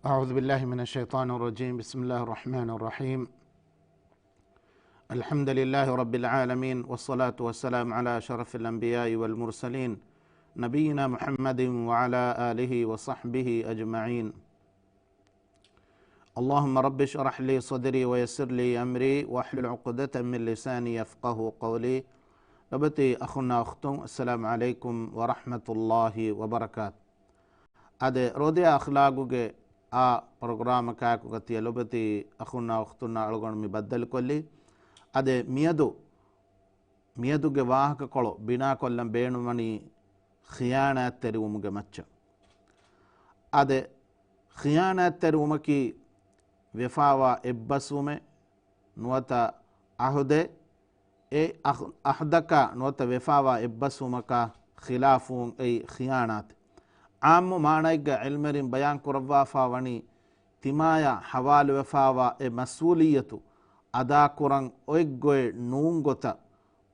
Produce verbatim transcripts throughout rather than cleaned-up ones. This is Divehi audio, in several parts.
أعوذ بالله من الشيطان الرجيم. بسم الله الرحمن الرحيم. الحمد لله رب العالمين، والصلاة والسلام على أشرف الأنبياء والمرسلين، نبينا محمد وعلى آله وصحبه أجمعين. اللهم رب اشرح لي صدري ويسر لي أمري واحلل عقدة من لساني يفقهوا قولي. ލޮބުވެތި އަޚުންނާ އުޚްތުން، السلام عليكم ورحمة الله وبركاته. އާދެ، ރޯދަޔާ އަޚްލާގުގެ އާ ޕްރޮގްރާމަކާއެކުގަ ތިޔަ ލޮބުވެތި އަޚުންނާ އުޚްތުންނާ އަޅުގަނޑު މި ބައްދަލުކޮށްލީ. އާދެ، މިއަދު، މިއަދުގެ ވާހަކަކޮޅު ބިނާކޮށްލަން ބޭނުންވަނީ ޚިޔާނާތްތެރިވުމުގެ މައްޗަށް. އާދެ، ޚިޔާނާތްތެރިވުމަކީ ވެފާވާ އެއްބަސްވުމެއް، ނުވަތަ އަހުދެއް، އެ އަހް-، އަހްދަކާ ނުވަތަ ވެފާވާ އެއްބަސްވުމަކާ ޚިލާފުވުން އެއީ ޚިޔާނާތެއް. ޢާއްމު މާނައެއްގަ ޢިލްމުވެރިން ބަޔާން ކުރައްވާފާ ވަނީ، ތިމާޔަށް ޙަވާލުވެފާވާ އެ މަސްއޫލިއްޔަތު އަދާކުރަން އޮތް ގޮތެއް ނޫން ގޮތަށް،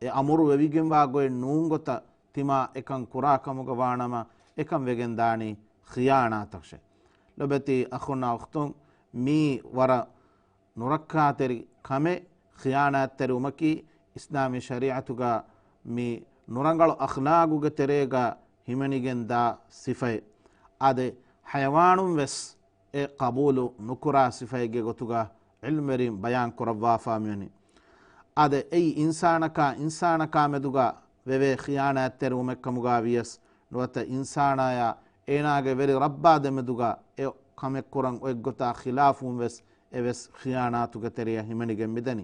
އެ އަމުރު ވެވިގެންވާ ގޮތެއް ނޫން ގޮތަށް ތިމާ އެކަން ކުރާ ކަމުގަ ވާނަމަ، އެކަން ވެގެންދާނީ ޚިޔާނާތަކަށެ. ލޮބުވެތި އަޚުންނާ އުޚްތުން، މީ ވަރަށް ނުރައްކާތެރި ކަމެއް، ޚިޔާނާތްތެރިވުމަކީ އިސްލާމީ ޝަރީޢަތުގަ މި ނުރަނގަޅު އަޚްލާގުގެ ތެރޭގަ ހިމެނިގެންދާ ސިފައެއް. އާދެ، ޙަޔަވާނުން ވެސް އެ ޤަބޫލު ނުކުރާ ސިފައެއްގެ ގޮތުގަ ޢިލްމުވެރިން ބަޔާން ކުރައްވާފާ މިވަނީ. އާދެ، އެއީ އިންސާނަކާ އިންސާނަކާ މެދުގަ ވެވޭ ޚިޔާނާތްތެރިވުމެއް ކަމުގަ ވިޔަސް، ނުވަތަ އިންސާނާޔާ އޭނާގެ ވެރި ރައްބާ ދެމެދުގަ އެ ކަމެއް ކުރަން އޮތް ގޮތާ ޚިލާފުން ވެސް އެވެސް ޚިޔާނާތުގެ ތެރެޔަށް ހިމެނިގެން މިދަނީ.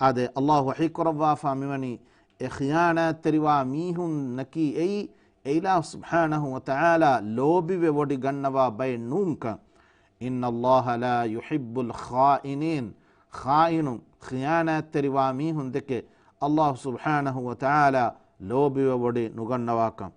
އާދެ، ﷲ ވަޙީ ކުރައްވާފާ މިވަނީ، އެ ޚިޔާނާތްތެރިވާ މީހުންނަކީ އެއީ، އެ އިލާހު ސުބްޙާނަހު ވަ ތަޢާލާ ލޯބިވެވޮޑި ގަންނަވާ ބައެއް ނޫންކަން. إن الله لا يحب الخائنين. ޚާއިނުން، ޚިޔާނާތްތެރިވާ މީހުން ދެކެ ﷲ ސުބްޙާނަހު ވަ ތަޢާލާ ލޯބިވެވޮޑި ނުގަންނަވާކަން.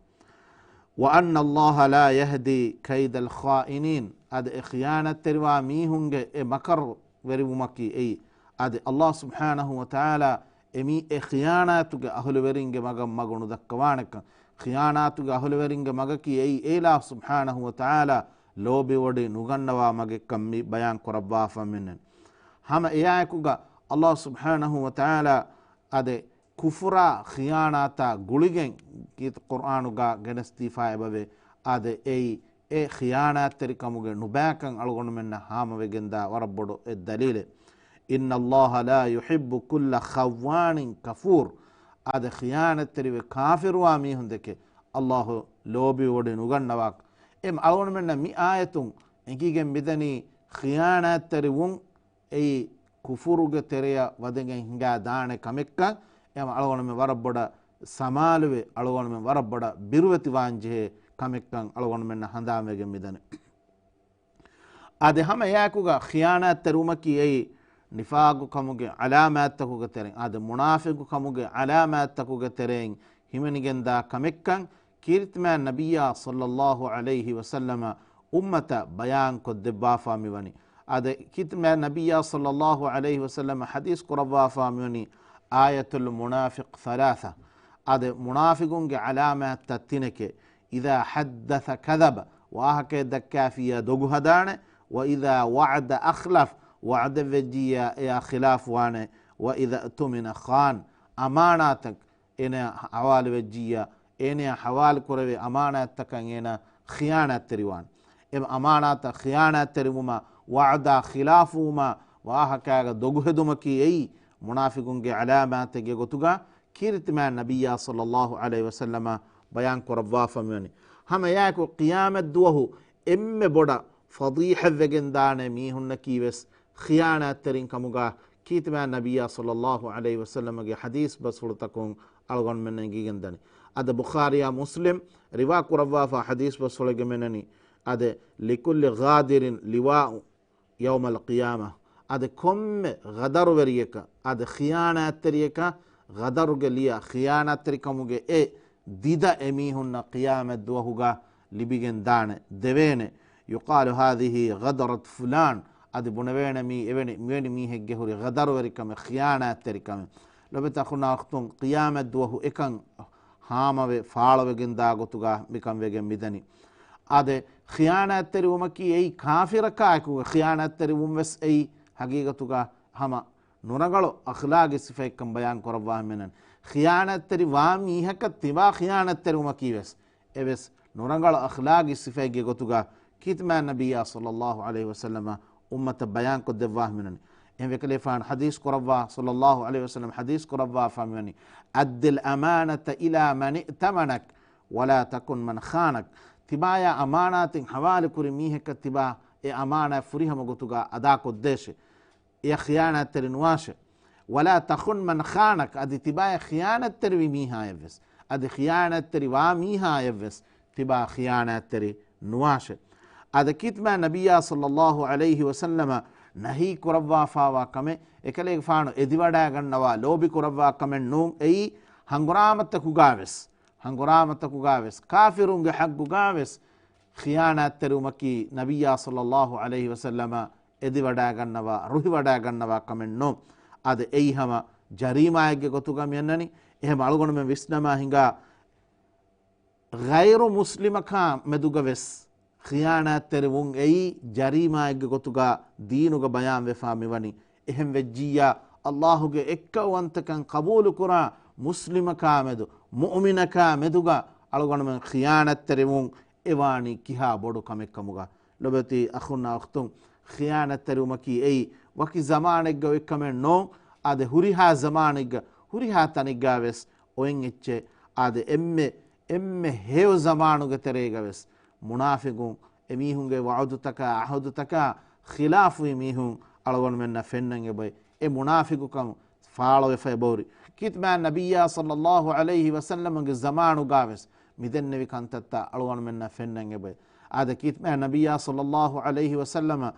وأن الله لا يهدي كيد الخائنين. އަދި އެ ޚިޔާނާތްތެރިވާ މީހުންގެ އެ މަކަރުވެރިވުމަކީ އެއީ. އަދި ﷲ ސުބްޙާނަހު ވަ ތަޢާލާ އެމީ އެ ޚިޔާނާތުގެ އަހުލުވެރިންގެ މަގަށް މަގު ނުދައްކަވާނެކަން. ޚިޔާނާތުގެ އަހުލުވެރިންގެ މަގަކީ އެއީ އެ އިލާހު ސުބްޙާނަހު ވަ ތަޢާލާ ލޯބިވޮޑި ނުގަންނަވާ މަގެއްކަން މި ބަޔާން ކުރައްވާފަ މިނެން. ހަމަ އެއާއެކުގަ ﷲ ސުބްޙާނަހު ވަ ތަޢާލާ އަދެ ކުފުރާ ޚިޔާނާތާ ގުޅިގެން ކީރިތި ޤުރްއާނުގަ ގެނެސްދީފާ އެބަވޭ. އާދެ، އެއީ އެ ޚިޔާނާތްތެރިކަމުގެ ނުބައިކަން އަޅުގަނޑުމެންނަށް ހާމަވެގެންދާ ވަރަށް ބޮޑު އެއް ދަލީލެއް. إن الله لا يحب كل خوان كفور. އާދެ، ޚިޔާނާތްތެރިވެ ކާފިރުވާ މީހުން ދެކެ ﷲ ލޯބިވޮޑި ނުގަންނަވާ. އެ އަޅުގަނޑުމެންނަށް މި އާޔަތުން އެނގިގެން މިދަނީ ޚިޔާނާތްތެރިވުން އެއީ ކުފުރުގެ ތެރެޔަށް ވަދެގެން ހިނގާ ދާނެ ކަމެއްކަން. އެހެން އަޅުގަނޑުމެން ވަރަށް ބޮޑަށް ސަމާލުވެ، އަޅުގަނޑުމެން ވަރަށް ބޮޑަށް ބިރުވެތިވާން ޖެހޭ ކަމެއްކަން އަޅުގަނޑުމެންނަށް ހަނދާންވެގެން މިދަނީ. އާދެ، ހަމަ އެއާއެކުގަ ޚިޔާނާތްތެރިވުމަކީ އެއީ ނިފާގު ކަމުގެ ޢަލާމާތްތަކުގެ ތެރެއިން، އާދެ، މުނާފިޤު ކަމުގެ ޢަލާމާތްތަކުގެ ތެރެއިން ހިމެނިގެންދާ ކަމެއްކަން ކީރިތިމާ ނަބިއްޔާ ޞައްލައްލާހު ޢަލައިހި ވަސައްލަމަ އުއްމަތަށް ބަޔާން ކޮށްދެއްވާފާ މިވަނީ. އާދެ، ކީރިތިމާ ނަބިއްޔާ ޞައްލައްލާހު ޢަލައިހި ވަސައްލަމަ ޙަދީޘް ކުރައްވާފާ މިވަނީ، آية المنافق ثلاثة. އާދެ، މުނާފިޤުންގެ ޢަލާމާތްތައް ތިނެކޭ. إذا حدث كذب، ވާހަކައެއް ދައްކާފިއްޔާ ދޮގު ހަދާނެ. وإذا وعد أخلف، ވަޢުދެއް ވެއްޖިއްޔާ އެއާ ޚިލާފުވާނެ. وإذا اؤتمن خان، އަމާނާތަށް އޭނަޔާ ހަވާލުވެއްޖިއްޔާ، އޭނަޔާ ހަވާލު ކުރެވޭ އަމާނާތްތަކަށް އޭނާ ޚިޔާނާތްތެރިވާނެ. އެ އަމާނާތަށް ޚިޔާނާތްތެރިވުމާ، ވަޢުދާ ޚިލާފުވުމާ، ވާހަކާގަ ދޮގުހެދުމަކީ އެއީ މުނާފިޤުންގެ ޢަލާމާތެއްގެ ގޮތުގަ ކީރިތިމާ ނަބިއްޔާ ޞައްލައްލާހު ޢަލައިހި ވަސައްލަމަ ބަޔާން ކުރައްވާފަ މިވަނީ. ހަމަ އެއާއެކު ޤިޔާމަތްދުވަހު އެންމެ ބޮޑަށް ފަޟީޙަތްވެގެންދާނެ މީހުންނަކީ ވެސް ޚިޔާނާތްތެރިން ކަމުގަ ކީރިތިމާ ނަބިއްޔާ ޞައްލައްލާހު ޢަލައިހި ވަސައްލަމަގެ ޙަދީޘް ބަސްފުޅުތަކުން އަޅުގަނޑުމެންނަށް އެނގިގެންދަނީ. އަދި ބުޚާރީއާ މުސްލިމް ރިވާ ކުރައްވާފަ ޙަދީޘް ބަސްފުޅެއްގެ މިނަނީ، އަދި، لكل غادر لواء يوم القيامة. އަދި ކޮންމެ ޣަދަރުވެރިޔަކަށް، އަދި ޚިޔާނާތްތެރިޔަކަށް ޣަދަރުގެ ލިޔާ، ޚިޔާނާތްތެރިކަމުގެ އެ ދިދަ އެމީހުންނަށް ޤިޔާމަތްދުވަހުގަ ލިބިގެން ދާނެ، ދެވޭނެ. يقال هذه غدرة فلان. އަދި ބުނެވޭނެ މީ އެވެނި، މިވެނި މީހެއްގެ ހުރި ޣަދަރުވެރިކަމެއް، ޚިޔާނާތްތެރިކަމެއް. ލޮބުވެތި އަޚުންނާ އުޚްތުން، ޤިޔާމަތްދުވަހު އެކަން ހާމަވެ ފާޅުވެގެންދާ ގޮތުގަ މިކަން ވެގެން މިދަނީ. އާދެ، ޚިޔާނާތްތެރިވުމަކީ އެއީ ކާފިރަކާއެކުގެ ޚިޔާނާތްތެރިވުން ވެސް އެއީ ހަގީގަތުގަ ހަމަ ނުރަނގަޅު އަޚްލާގީ ސިފައެއްކަން ބަޔާން ކުރައްވާ ހިމެނެން. ޚިޔާނާތްތެރި ވާ މީހަކަށް ތިބާ ޚިޔާނާތްތެރިވުމަކީ ވެސް އެވެސް ނުރަނގަޅު އަޚްލާގީ ސިފައެއްގެ ގޮތުގަ ކީރިތި މާތް ނަބިއްޔާ ޞައްލައްލާހު ޢަލައިހި ވަސައްލަމަ އުއްމަތަށް ބަޔާންކޮށްދެއްވާ ހިމެނެން. އެހެން ވެކަލޭފާނު ޙަދީޘް ކުރައްވާ، ޞައްލައްލާހު ޢަލައިހި ވަސައްލަމަ ޙަދީޘް ކުރައްވާފާ މިވަނީ، "أد الأمانة إلى من ائتمنك ولا تخن من خانك." ތިބާޔާ އަމާނާތެއް ޙަވާލުކުރި މީހަކަށް ތިބާ އެ އަމާނާތް ފުރިހަމަ ގޮތުގަ އަދާކޮށްދޭށޭ. އެޔަށް ޚިޔާނާތްތެރި ނުވާށޭ. "ولا تخن من خانك." އަދި ތިބާޔަށް ޚިޔާނާތްތެރިވި މީހާޔަށްވެސް، އަދި ޚިޔާނާތްތެރި ވާ މީހާޔަށްވެސް ތިބާ ޚިޔާނާތްތެރި ނުވާށޭ. އާދެ، ކީރިތި މާތް ނަބިއްޔާ ޞައްލައްލާހު ޢަލައިހި ވަސައްލަމަ ނަހީ ކުރައްވާފާވާ ކަމެއް، އެކަލޭގެފާނު އެދިވަޑައިގަންނަވާ، ލޯބި ކުރައްވާ ކަމެއް ނޫން. އެއީ ހަނގުރާމަތަކުގަވެސް، ހަނގުރާމަތަކުގަވެސް، ކާފިރުންގެ ޙައްގުގަވެސް ޚިޔާނާތްތެރިވުމަކީ ނަބިއްޔާ ޞައްލައްލާހު ޢަލައިހި ވަސައްލަމަ އެދިވަޑައިގަންނަވާ، ރުހިވަޑައިގަންނަވާ ކަމެއް ނޫން. އާދެ، އެއީ ހަމަ ޖަރީމާއެއްގެ ގޮތުގަ މިއަންނަނީ. އެހެން އަޅުގަނޑުމެން ވިސްނަމާ ހިނގާ، ޣައިރު މުސްލިމަކާ މެދުގަ ވެސް ޚިޔާނާތްތެރިވުން އެއީ ޖަރީމާއެއްގެ ގޮތުގަ ދީނުގަ ބަޔާންވެފާ މިވަނީ. އެހެން ވެއްޖިއްޔާ، އައްލާހުގެ އެއްކައުވަންތަކަން ޤަބޫލުކުރާ މުސްލިމަކާ މެދު، މުއުމިނަކާ މެދުގަ އަޅުގަނޑުމެން ޚިޔާނާތްތެރިވުން އެވާނީ ކިހާ ބޮޑު ކަމެއްކަމުގަ. ލޮބެތި އަޚުންނާ އުޚްތުން، ޚިޔާނާތްތެރިވުމަކީ އެއީ ވަކި ޒަމާނެއްގަ އޮތް ކަމެއް ނޫން. އާދެ، ހުރިހާ ޒަމާނެއްގަ، ހުރިހާ ތަނެއްގަ ވެސް އޮތް އެއްޗެއް. އާދެ، އެންމެ، އެންމެ ހެޔޮ ޒަމާނުގެ ތެރޭގަ ވެސް މުނާފިޤުން، އެމީހުންގެ ވަޢުދުތަކާ، ޢަހުދުތަކާ ޚިލާފުވި މީހުން އަޅުގަނޑުމެންނަށް ފެންނަން އެބައޮތް. އެ މުނާފިޤުކަން ފާޅުވެފަ އެބަހުރި. ކީރިތި މާތް ނަބިއްޔާ ޞައްލައްލާހު ޢަލައިހި ވަސައްލަމަގެ ޒަމާނުގަވެސް މިދެންނެވި ކަންތައްތައް އަޅުގަނޑުމެންނަށް ފެންނަން އެބައޮތް. އާދެ، ކީރިތި މާތް ނަބިއްޔާ ޞައްލައްލާހު ޢަލައިހި ވަސައްލަމަ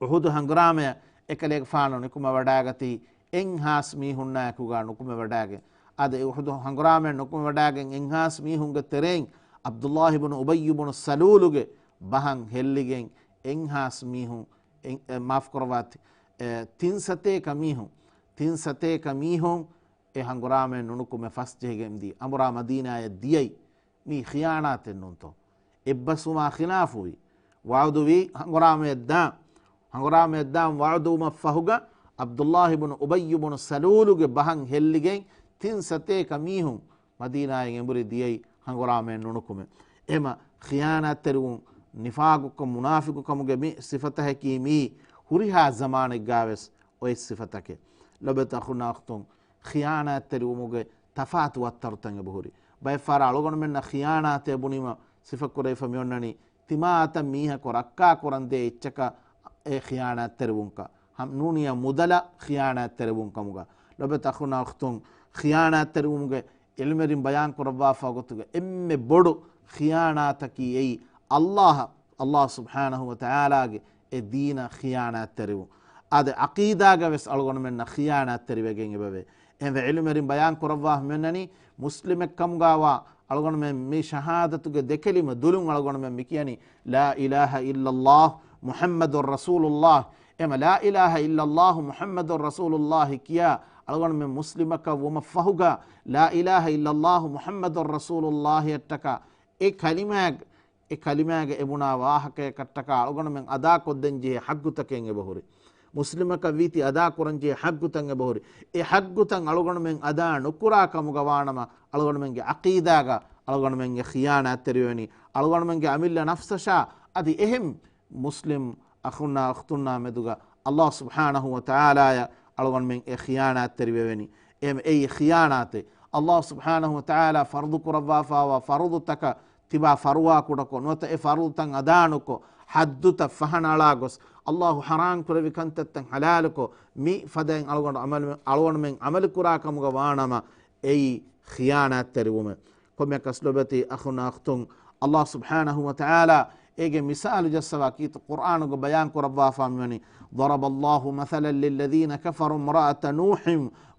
އުޙުދު ހަނގުރާމަޔަށް އެކަލޭގެފާނު ނުކުމެވަޑައިގަތީ އެއްހާސް މީހުންނާއެކުގަ ނުކުމެވަޑައިގެން. އަދި އުޙުދު ހަނގުރާމަޔަށް ނުކުމެވަޑައިގެން އެއްހާސް މީހުންގެ ތެރެއިން ޢަބްދުﷲ ބުނު އުބައްޔު ބުނު ސަލޫލުގެ ބަހަށް ހެއްލިގެން އެއްހާސް މީހުން، އެ، އެ، މާފު ކުރައްވާތި، އެ، ތިން ސަތޭކަ މީހުން، ތިން ސަތޭކަ މީހުން އެ ހަނގުރާމަޔަށް ނުނުކުމެ ފަސްޖެހިގެން ދިޔަ އަނބުރާ މަދީނާޔަށް ދިޔައީ. މީ ޚިޔާނާތެއް ނޫންތޯ؟ އެއްބަސްވުމާ ޚިލާފުވި، ވަޢުދުވި ހަނގުރާމަޔަށްދާން، ހަނގުރާމަޔަށްދާން ވަޢުދުވުމަށްފަހުގަ، ޢަބްދުﷲ ބުނު އުބައްޔު ބުނު ސަލޫލުގެ ބަހަށް ހެއްލިގެން ތިން ސަތޭކަ މީހުން މަދީނާއިން އެނބުރި ދިޔައީ ހަނގުރާމަޔަށް ނުނުކުމެ. އެހެމަ ޚިޔާނާތްތެރިވުން، ނިފާގުކަން، މުނާފިޤުކަމުގެ މި ސިފަތަކަކީ މީ ހުރިހާ ޒަމާނެއްގަވެސް އޮތް ސިފަތަކެއް. ލޮބެތި އަޚުންނާ އުޚްތުން، ޚިޔާނާތްތެރިވުމުގެ ތަފާތު ވައްތަރުތައް އެބަހުރި. ބައެއްފަހަރަށް އަޅުގަނޑުމެންނަށް ޚިޔާނާތޭ ބުނީމަ ސިފަކުރެވިފަ މިއޮންނަނީ، ތިމާތައް މީހަކު ރައްކާކުރަންދޭ އެއްޗަކަށް އެ ޚިޔާނާތްތެރިވުންކަން. ހަމް ނޫނިޔަ މުދަލަށް ޚިޔާނާތްތެރިވުން ކަމުގަ. ލޮބެތި އަޚުންނާ އުޚްތުން، ޚިޔާނާތްތެރިވުމުގެ ޢިލްމުވެރިން ބަޔާން ކުރައްވާފާ ގޮތުގަ އެންމެ ބޮޑު ޚިޔާނާތަކީ އެއީ އައްލާހަށް، އައްލާހު ސުބްޙާނަހު ވަ ތަޢާލާގެ އެ ދީނަށް ޚިޔާނާތްތެރިވުން. އާދެ، ޢަޤީދާގަ ވެސް އަޅުގަނޑުމެންނަށް ޚިޔާނާތްތެރިވެގެން އެބަވޭ. އެހެންވެ، ޢިލްމުވެރިން ބަޔާން ކުރައްވާ މިއޮންނަނީ، މުސްލިމެއްކަމުގަވާ އަޅުގަނޑުމެން މި ޝަހާދަތުގެ ދެކެލިމަ ދުލުން އަޅުގަނޑުމެން މިކިޔަނީ، لا إله إلا الله محمد رسول الله. އެމަ، لا إله إلا الله محمد رسول الله ކިޔާ އަޅުގަނޑުމެން މުސްލިމަކަށް ވުމަށްފަހުގަ، لا إله إلا الله محمد رسول الله އަށްޓަކާ އެ ކަލިމާގެ، އެ ކަލިމާގެ އެބުނާ ވާހަކަޔަކަށްޓަކާ އަޅުގަނޑުމެން އަދާކޮށްދޭންޖެހޭ ޙައްގުތަކެއް އެބަހުރި. މުސްލިމަކަށް ވީތީ އަދާކުރަންޖެހޭ ޙައްގުތައް އެބަހުރި. އެ ޙައްގުތައް އަޅުގަނޑުމެން އަދާ ނުކުރާ ކަމުގަ ވާނަމަ، އަޅުގަނޑުމެންގެ ޢަޤީދާގަ އަޅުގަނޑުމެންގެ ޚިޔާނާތްތެރިވެވެނީ. އަޅުގަނޑުމެންގެ އަމިއްލަ ނަފްސަށާ އަދި އެހެން މުސްލިމް އަޚުންނާ އުޚްތުންނާ މެދުގަ އައްލާހު ސުބްޙާނަހު ވަ ތަޢާލާޔަށް އަޅުގަނޑުމެން އެ ޚިޔާނާތްތެރިވެވެނީ. އެ، އެއީ ޚިޔާނާތެއް. އައްލާހު ސުބްޙާނަހު ވަ ތަޢާލާ ފަރުޟު ކުރައްވާފާވާ ފަރުޟުތަކަށް ތިބާ ފަރުވާ ކުޑަކޮށް، ނުވަތަ އެ ފަރުޟުތައް އަދާނުކޮށް، ޙައްދުތައް ފަހަނައަޅާގޮސް، އައްލާހު ޙަރާން ކުރެއްވި ކަންތައްތައް ޙަލާލުކޮށް، މި ފަދައިން އަޅުގަނޑު ޢަމަލު، އަޅުގަނޑުމެން ޢަމަލު ކުރާ ކަމުގަ ވާނަމަ، އެއީ ޚިޔާނާތްތެރިވުމެއް. ކޮންމެއަކަސް ލޮބެތި އަޚުންނާ އުޚްތުން، އައްލާހު ސުބްޙާނަހު ވަ ތަޢާލާ އޭގެ މިސާލު ޖައްސަވާ ކީރިތި ޤުރްއާނުގަ ބަޔާން ކުރައްވާފާ މިވަނީ، ضرب الله مثلا للذين كفروا امرأة نوح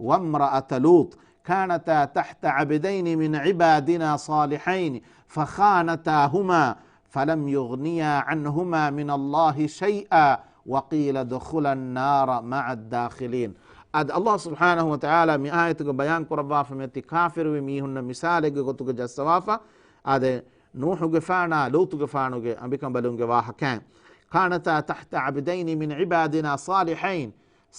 وامرأة لوط كانتا تحت عبدين من عبادنا صالحين فخانتاهما فلم يغنيا عنهما من الله شيئا وقيل ادخلا النار مع الداخلين. އަދި އައްލާހު ސުބްޙާނަހު ވަ ތަޢާލާ މި އާޔަތުގަ ބަޔާން ކުރައްވާފަ މިއޮތީ ކާފިރުވި މީހުންނަށް މިސާލެއްގެ ގޮތުގަ ޖައްސަވާފަ. އާދެ، ނޫޙުގެފާނާ ލޫޠުގެފާނުގެ އަނބިކަނބަލުންގެ ވާހަކައިން. كانتا تحت عبدين من عبادنا صالحين.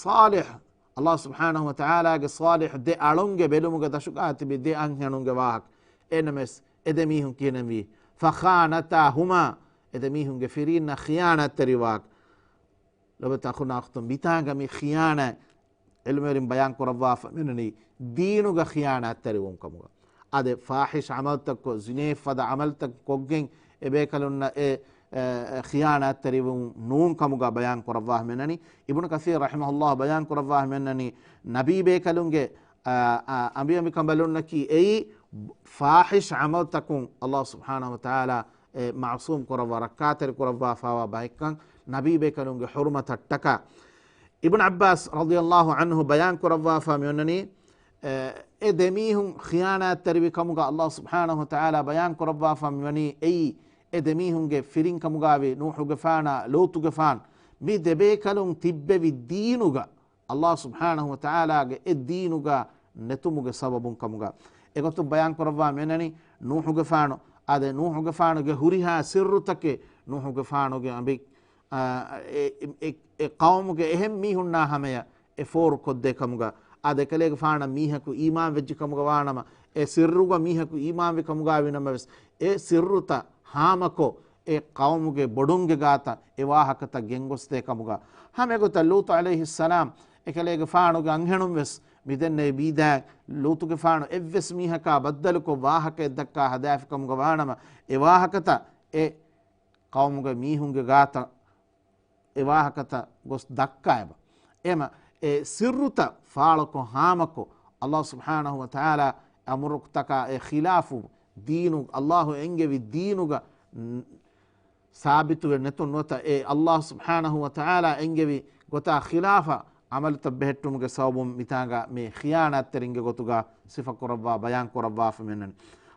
ޞާލިޙު، ﷲ ސުބްޙާނަހު ވަތަޢާލާގެ ޞާލިޙު ދެ އަޅުންގެ ބެލުމުގެ ދަށުގާ ތިބި ދެ އަންހެނުންގެ ވާހަކަ. އެނަމެސް އެ ދެ މީހުން ކިހިނެއްވީ؟ فخانتاهما، އެ ދެ މީހުންގެ ފިރީންނަށް ޚިޔާނާތްތެރިވާ. ލޮބުވެތި އަޚުންނާ އުޚްތުން، މިތާނގަ މި ޚިޔާނާތް ޢިލްމުވެރިން ބަޔާން ކުރައްވާފަ މިނަނީ ދީނުގަ ޚިޔާނާތްތެރިވުން ކަމުގަ. އާދެ، ފާޙިޝް ޢަމަލްތައްކޮށް، ޒިނޭ ފަދަ ޢަމަލްތައް ކޮށްގެން އެ ބޭކަލުންނަށް އެ، އެ، ޚިޔާނާތްތެރިވުން ނޫން ކަމުގަ ބަޔާން ކުރައްވާފަ މިނަނީ. އިބްނު ކަސީރު ރަޙިމަހުﷲ ބަޔާން ކުރައްވާފަ މިނަނީ ނަބީ ބޭކަލުންގެ، އާ، އާ، އަނބިއަނބިކަނބަލުންނަކީ އެއީ ފާޙިޝް ޢަމަލްތަކުން ﷲ ސުބްޙާނަހު ވަތަޢާލާ އެ މަޢުޞޫމް ކުރައްވާ، ރައްކާތެރި ކުރައްވާފަވާ ބައެއްކަން ނަބީ ބޭކަލުންގެ ޙުރުމަތަށްޓަކާ. އިބްނު ޢައްބާސް ރަޟިޔަﷲ ޢަންހު ބަޔާން ކުރައްވާފަ މިއޮންނަނީ، އެ، އެ ދެމީހުން ޚިޔާނާތްތެރިވި ކަމުގަ ﷲ ސުބްޙާނަހު ވަތަޢާލާ ބަޔާން ކުރައްވާފަ މިވަނީ އެއީ، އެ ދެމީހުންގެ ފިރިން ކަމުގާވި ނޫޙުގެފާނާ ލޫޠުގެފާން މި ދެބޭކަލުން ތިއްބެވި ދީނުގަ، ﷲ ސުބްޙާނަހު ވަތަޢާލާގެ އެ ދީނުގަ ނެތުމުގެ ސަބަބުން ކަމުގަ. އެގޮތުން ބަޔާން ކުރައްވާ މިއަންނަނީ ނޫޙުގެފާނު، އާދެ، ނޫޙުގެފާނުގެ ހުރިހާ ސިއްރުތަކެއް ނޫޙުގެފާނުގެ އަނބި، އާ، އެ، އެ، އެ، އެ ޤައުމުގެ އެހެން މީހުންނާ ހަމަޔަށް އެ ފޯރު ކޮށްދޭ ކަމުގަ، އާދެ، އެކަލޭގެފާނަށް މީހަކު އީމާން ވެއްޖެ ކަމުގަ ވާނަމަ، އެ ސިއްރުގަ މީހަކު އީމާންވި ކަމުގަ ވިނަމަވެސް، އެ ސިއްރުތައް ހާމަކޮށް، އެ ޤައުމުގެ ބޮޑުންގެ ގާތަށް އެ ވާހަކަތައް ގެންގޮސްދޭ ކަމުގަ. ހަމަ އެގޮތަށް ލޫޠު ޢަލައިހިއްސަލާމް އެކަލޭގެފާނުގެ އަންހެނުން ވެސް މިދެންނެވި ބީދާ، ލޫޠުގެފާނު އެއްވެސް މީހަކާ ބައްދަލުކޮށް ވާހަކައެއް ދައްކާ ހަދާފި ކަމުގަ ވާނަމަ، އެ ވާހަކަތައް އެ ޤައުމުގެ މީހުންގެ ގާތަށް އެ ވާހަކަތައް ގޮސް ދައްކާ އެބަ. އެމަ އެ ސިއްރުތައް ފާޅުކޮށް ހާމަކޮށް، ﷲ ސުބްޙާނަހު ވަތަޢާލާ އަމުރުތަކާ އެ ޚިލާފު ދީނު، ﷲ އެންގެވި ދީނުގަ ސާބިތުވެ ނެތުން ނުވަތަ، އެ ﷲ ސުބްޙާނަހު ވަތަޢާލާ އެންގެވި ގޮތާ ޚިލާފަށް ޢަމަލުތައް ބެހެއްޓުމުގެ ސަބަބުން މިތާނގަ މި ޚިޔާނާތްތެރިންގެ ގޮތުގަ ސިފަކުރައްވާ، ބަޔާން ކުރައްވާފަ މިއަންނަނީ.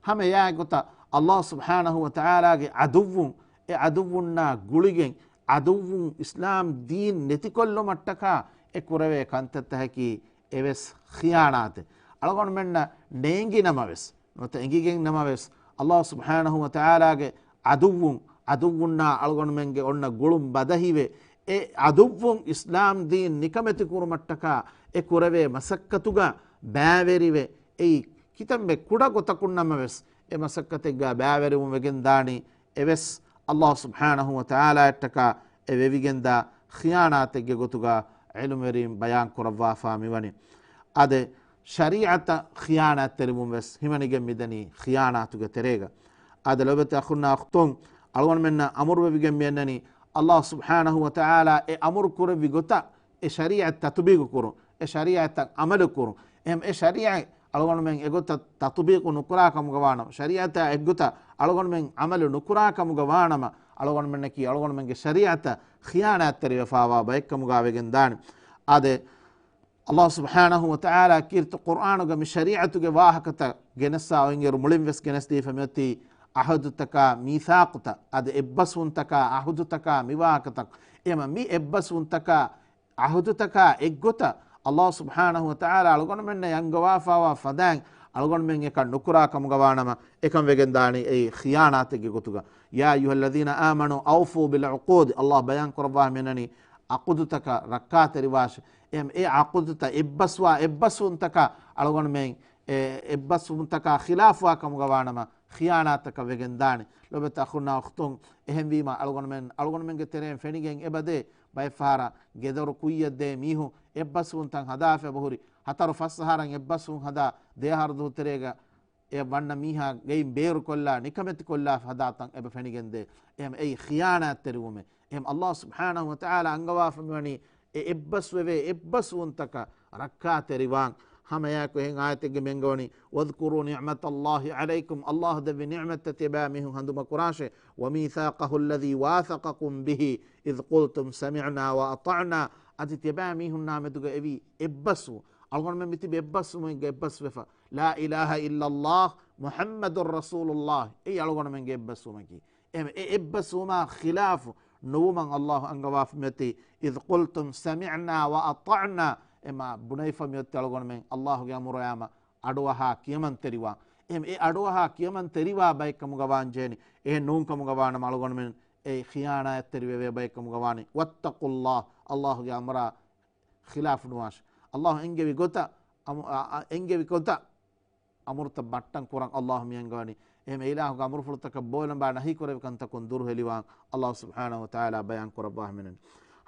ހަމަ އެއާ ގޮތަށް ﷲ ސުބްޙާނަހު ވަތަޢާލާގެ ޢަދުއްވުން، އެ ޢަދުއްވުންނާ ގުޅިގެން، ޢަދުއްވުން އިސްލާމް ދީން ނެތިކޮށްލުމަށްޓަކާ އެ ކުރެވޭ ކަންތައްތަކަކީ އެވެސް ޚިޔާނާތެއް. އަޅުގަނޑުމެންނަށް ނޭނގި ނަމަވެސް، ނުވަތަ އެނގިގެން ނަމަވެސް، ﷲ ސުބްޙާނަހު ވަތަޢާލާގެ ޢަދުއްވުން، ޢަދުއްވުންނާ އަޅުގަނޑުމެންގެ އޮންނަ ގުޅުން ބަދަހިވެ، އެ ޢަދުއްވުން އިސްލާމް ދީން ނިކަމެތި ކުރުމަށްޓަކާ އެ ކުރެވޭ މަސައްކަތުގަ ބައިވެރިވެ، އެއީ ކިތަންމެ ކުޑަ ގޮތަކުން ނަމަވެސް، އެ މަސައްކަތެއްގަ ބައިވެރިވުން ވެގެން ދާނީ އެވެސް ﷲ ސުބްޙާނަހު ވަތަޢާލާއަށްޓަކާ އެ ވެވިގެންދާ ޚިޔާނާތެއްގެ ގޮތުގަ ޢިލްމުވެރީން ބަޔާން ކުރައްވާފާ މިވަނީ. އާދެ، ޝަރީޢަތަށް ޚިޔާނާތްތެރިވުން ވެސް ހިމަނިގެން މިދަނީ ޚިޔާނާތުގެ ތެރޭގަ. އާދެ، ލޮބުވެތި އަޚުންނާ އުޚްތުން، އަޅުގަނޑުމެންނަށް އަމުރުވެވިގެން މިއަންނަނީ، ﷲ ސުބްޙާނަހު ވަތަޢާލާ އެ އަމުރު ކުރެއްވި ގޮތަށް އެ ޝަރީޢަތް ތަޠުބީޤު ކުރުން، އެ ޝަރީޢަތަށް ޢަމަލު ކުރުން. އެހެން އެ ޝަރީޢަތް އަޅުގަނޑުމެން އެގޮތަށް ތަޠުބީޤު ނުކުރާ ކަމުގަ ވާނަމަ، ޝަރީޢަތާ އެއްގޮތަށް އަޅުގަނޑުމެން ޢަމަލު ނުކުރާ ކަމުގަ ވާނަމަ، އަޅުގަނޑުމެންނަކީ އަޅުގަނޑުމެންގެ ޝަރީޢަތަށް ޚިޔާނާތްތެރިވެފާވާ ބައެއްކަމުގަ ވެގެން ދާނެ. އާދެ، ﷲ ސުބްޙާނަހު ވަތަޢާލާ ކީރިތި ޤުރްއާނުގަ މި ޝަރީޢަތުގެ ވާހަކަތައް ގެނެއްސާ އޮތްއިރު މުޅިން ވެސް ގެނެސްދީފަ މިއޮތީ ޢަހުދުތަކާ މީސާޤުތައް، އަދި އެއްބަސްވުންތަކާ ޢަހުދުތަކާ މިވާހަކަތައް. އެމަ މި އެއްބަސްވުންތަކާ ޢަހުދުތަކާ އެއްގޮތަށް ﷲ ސުބްޙާނަހު ވަތަޢާލާ އަޅުގަނޑުމެންނަށް އަންގަވާފާވާ ފަދައިން އަޅުގަނޑުމެން އެކަން ނުކުރާ ކަމުގަ ވާނަމަ، އެކަން ވެގެން ދާނީ އެއީ ޚިޔާނާތެއްގެ ގޮތުގަ. يا أيها الذين آمنوا أوفوا بالعقود، ﷲ ބަޔާން ކުރައްވާ މިއަންނަނީ ޢަޤުދުތަކަށް ރައްކާތެރިވާށޭ. އެ، އެ ޢަޤުދުތައް އެއްބަސްވާ، އެއްބަސްވުންތަކަށް އަޅުގަނޑުމެން، އެ، އެއްބަސްވުންތަކާ ޚިލާފުވާ ކަމުގަ ވާނަމަ، ޚިޔާނާތަކަށް ވެގެން ދާނެ. ލޮބުވެތި އަޚުންނާ އުޚްތުން، އެހެންވީމަ އަޅުގަނޑުމެން، އަޅުގަނޑުމެންގެ ތެރެއިން ފެނިގެން އެބަދޭ، ބައެއްފަހަރަށް ގެދޮރު ކުއްޔަށްދޭ މީހުން އެއްބަސްވުންތައް ހަދާފަ އެބަހުރި، ހަތަރު ފަސް އަހަރަށް އެއްބަސްވުން ހަދާ، ދެ އަހަރު ދުހު ތެރޭގަ އެ ވަންނަ މީހާ ގެއިން ބޭރުކޮށްލާ، ނިކަމެތިކޮށްލާ ހަދާތަން އެބަ ފެނިގެންދޭ. އެހެން އެއީ ޚިޔާނާތްތެރިވުމެއް. އެހެން ﷲ ސުބްޙާނަހު ވަތަޢާލާ އަންގަވާފަ މިވަނީ އެ އެއްބަސްވެވޭ އެއްބަސްވުންތަކަށް ރައްކާތެރިވާން. ހަމައެއާއެކު އެހެން އާޔަތެއްގެ މި އަންގަވަނީ، واذكروا نعمة الله عليكم، ﷲ ދެއްވި ނިޢުމަތްތައް ތިޔަބައިމީހުން ހަނދުމަކުރާށޭ، وميثاقه الذي واثقكم به إذ قلتم سمعنا وأطعنا، އަދި ތިޔަބައިމީހުންނާ މެދުގަ އެވީ އެއްބަސްވުން. އަޅުގަނޑުމެން މިތިބި އެއްބަސްވުމެއްގަ އެއްބަސްވެފަ. لا إله إلا الله محمد رسول الله، އެއީ އަޅުގަނޑުމެންގެ އެއްބަސްވުމަކީ. އެހެން އެ އެއްބަސްވުމާ ޚިލާފު ނުވުމަށް ﷲ އަންގަވާފަ މިއޮތީ، إذ قلتم سمعنا وأطعنا، އެމާ ބުނެފަ މިއޮތީ އަޅުގަނޑުމެން ﷲގެ އަމުރަށް އައިމަ އަޑުއަހާ ކިޔަމަންތެރިވާން. އެހެން އެ އަޑުއަހާ ކިޔަމަން ތެރިވާ ބައެއްކަމުގަ ވާން ޖެހެނީ. އެހެން ނޫންކަމުގަ ވާނަމަ އަޅުގަނޑުމެން އެ ޚިޔާނާތްތެރިވެވޭ ބައެއްކަމުގަ ވާނީ. واتقوا الله، އައްލާހުގެ އަމުރާ ޚިލާފު ނުވާށި. އައްލާހު އެންގެވި ގޮތަށް އަމު-، އަ-، އަ-، އެންގެވި ގޮތަށް އަމުރުތައް ބައްޓަން ކުރަން އައްލާހު މި އަންގަވަނީ. އެހެން އެ އިލާހުގެ އަމުރުފުޅުތަކަށް ބޯލަނބާ ނަހީ ކުރެވި ކަންތަކުން ދުރުހެލިވާން އައްލާހު ސުބްޙާނަހު ވަ ތަޢާލާ ބަޔާން ކުރައްވާ ހަމެނެން.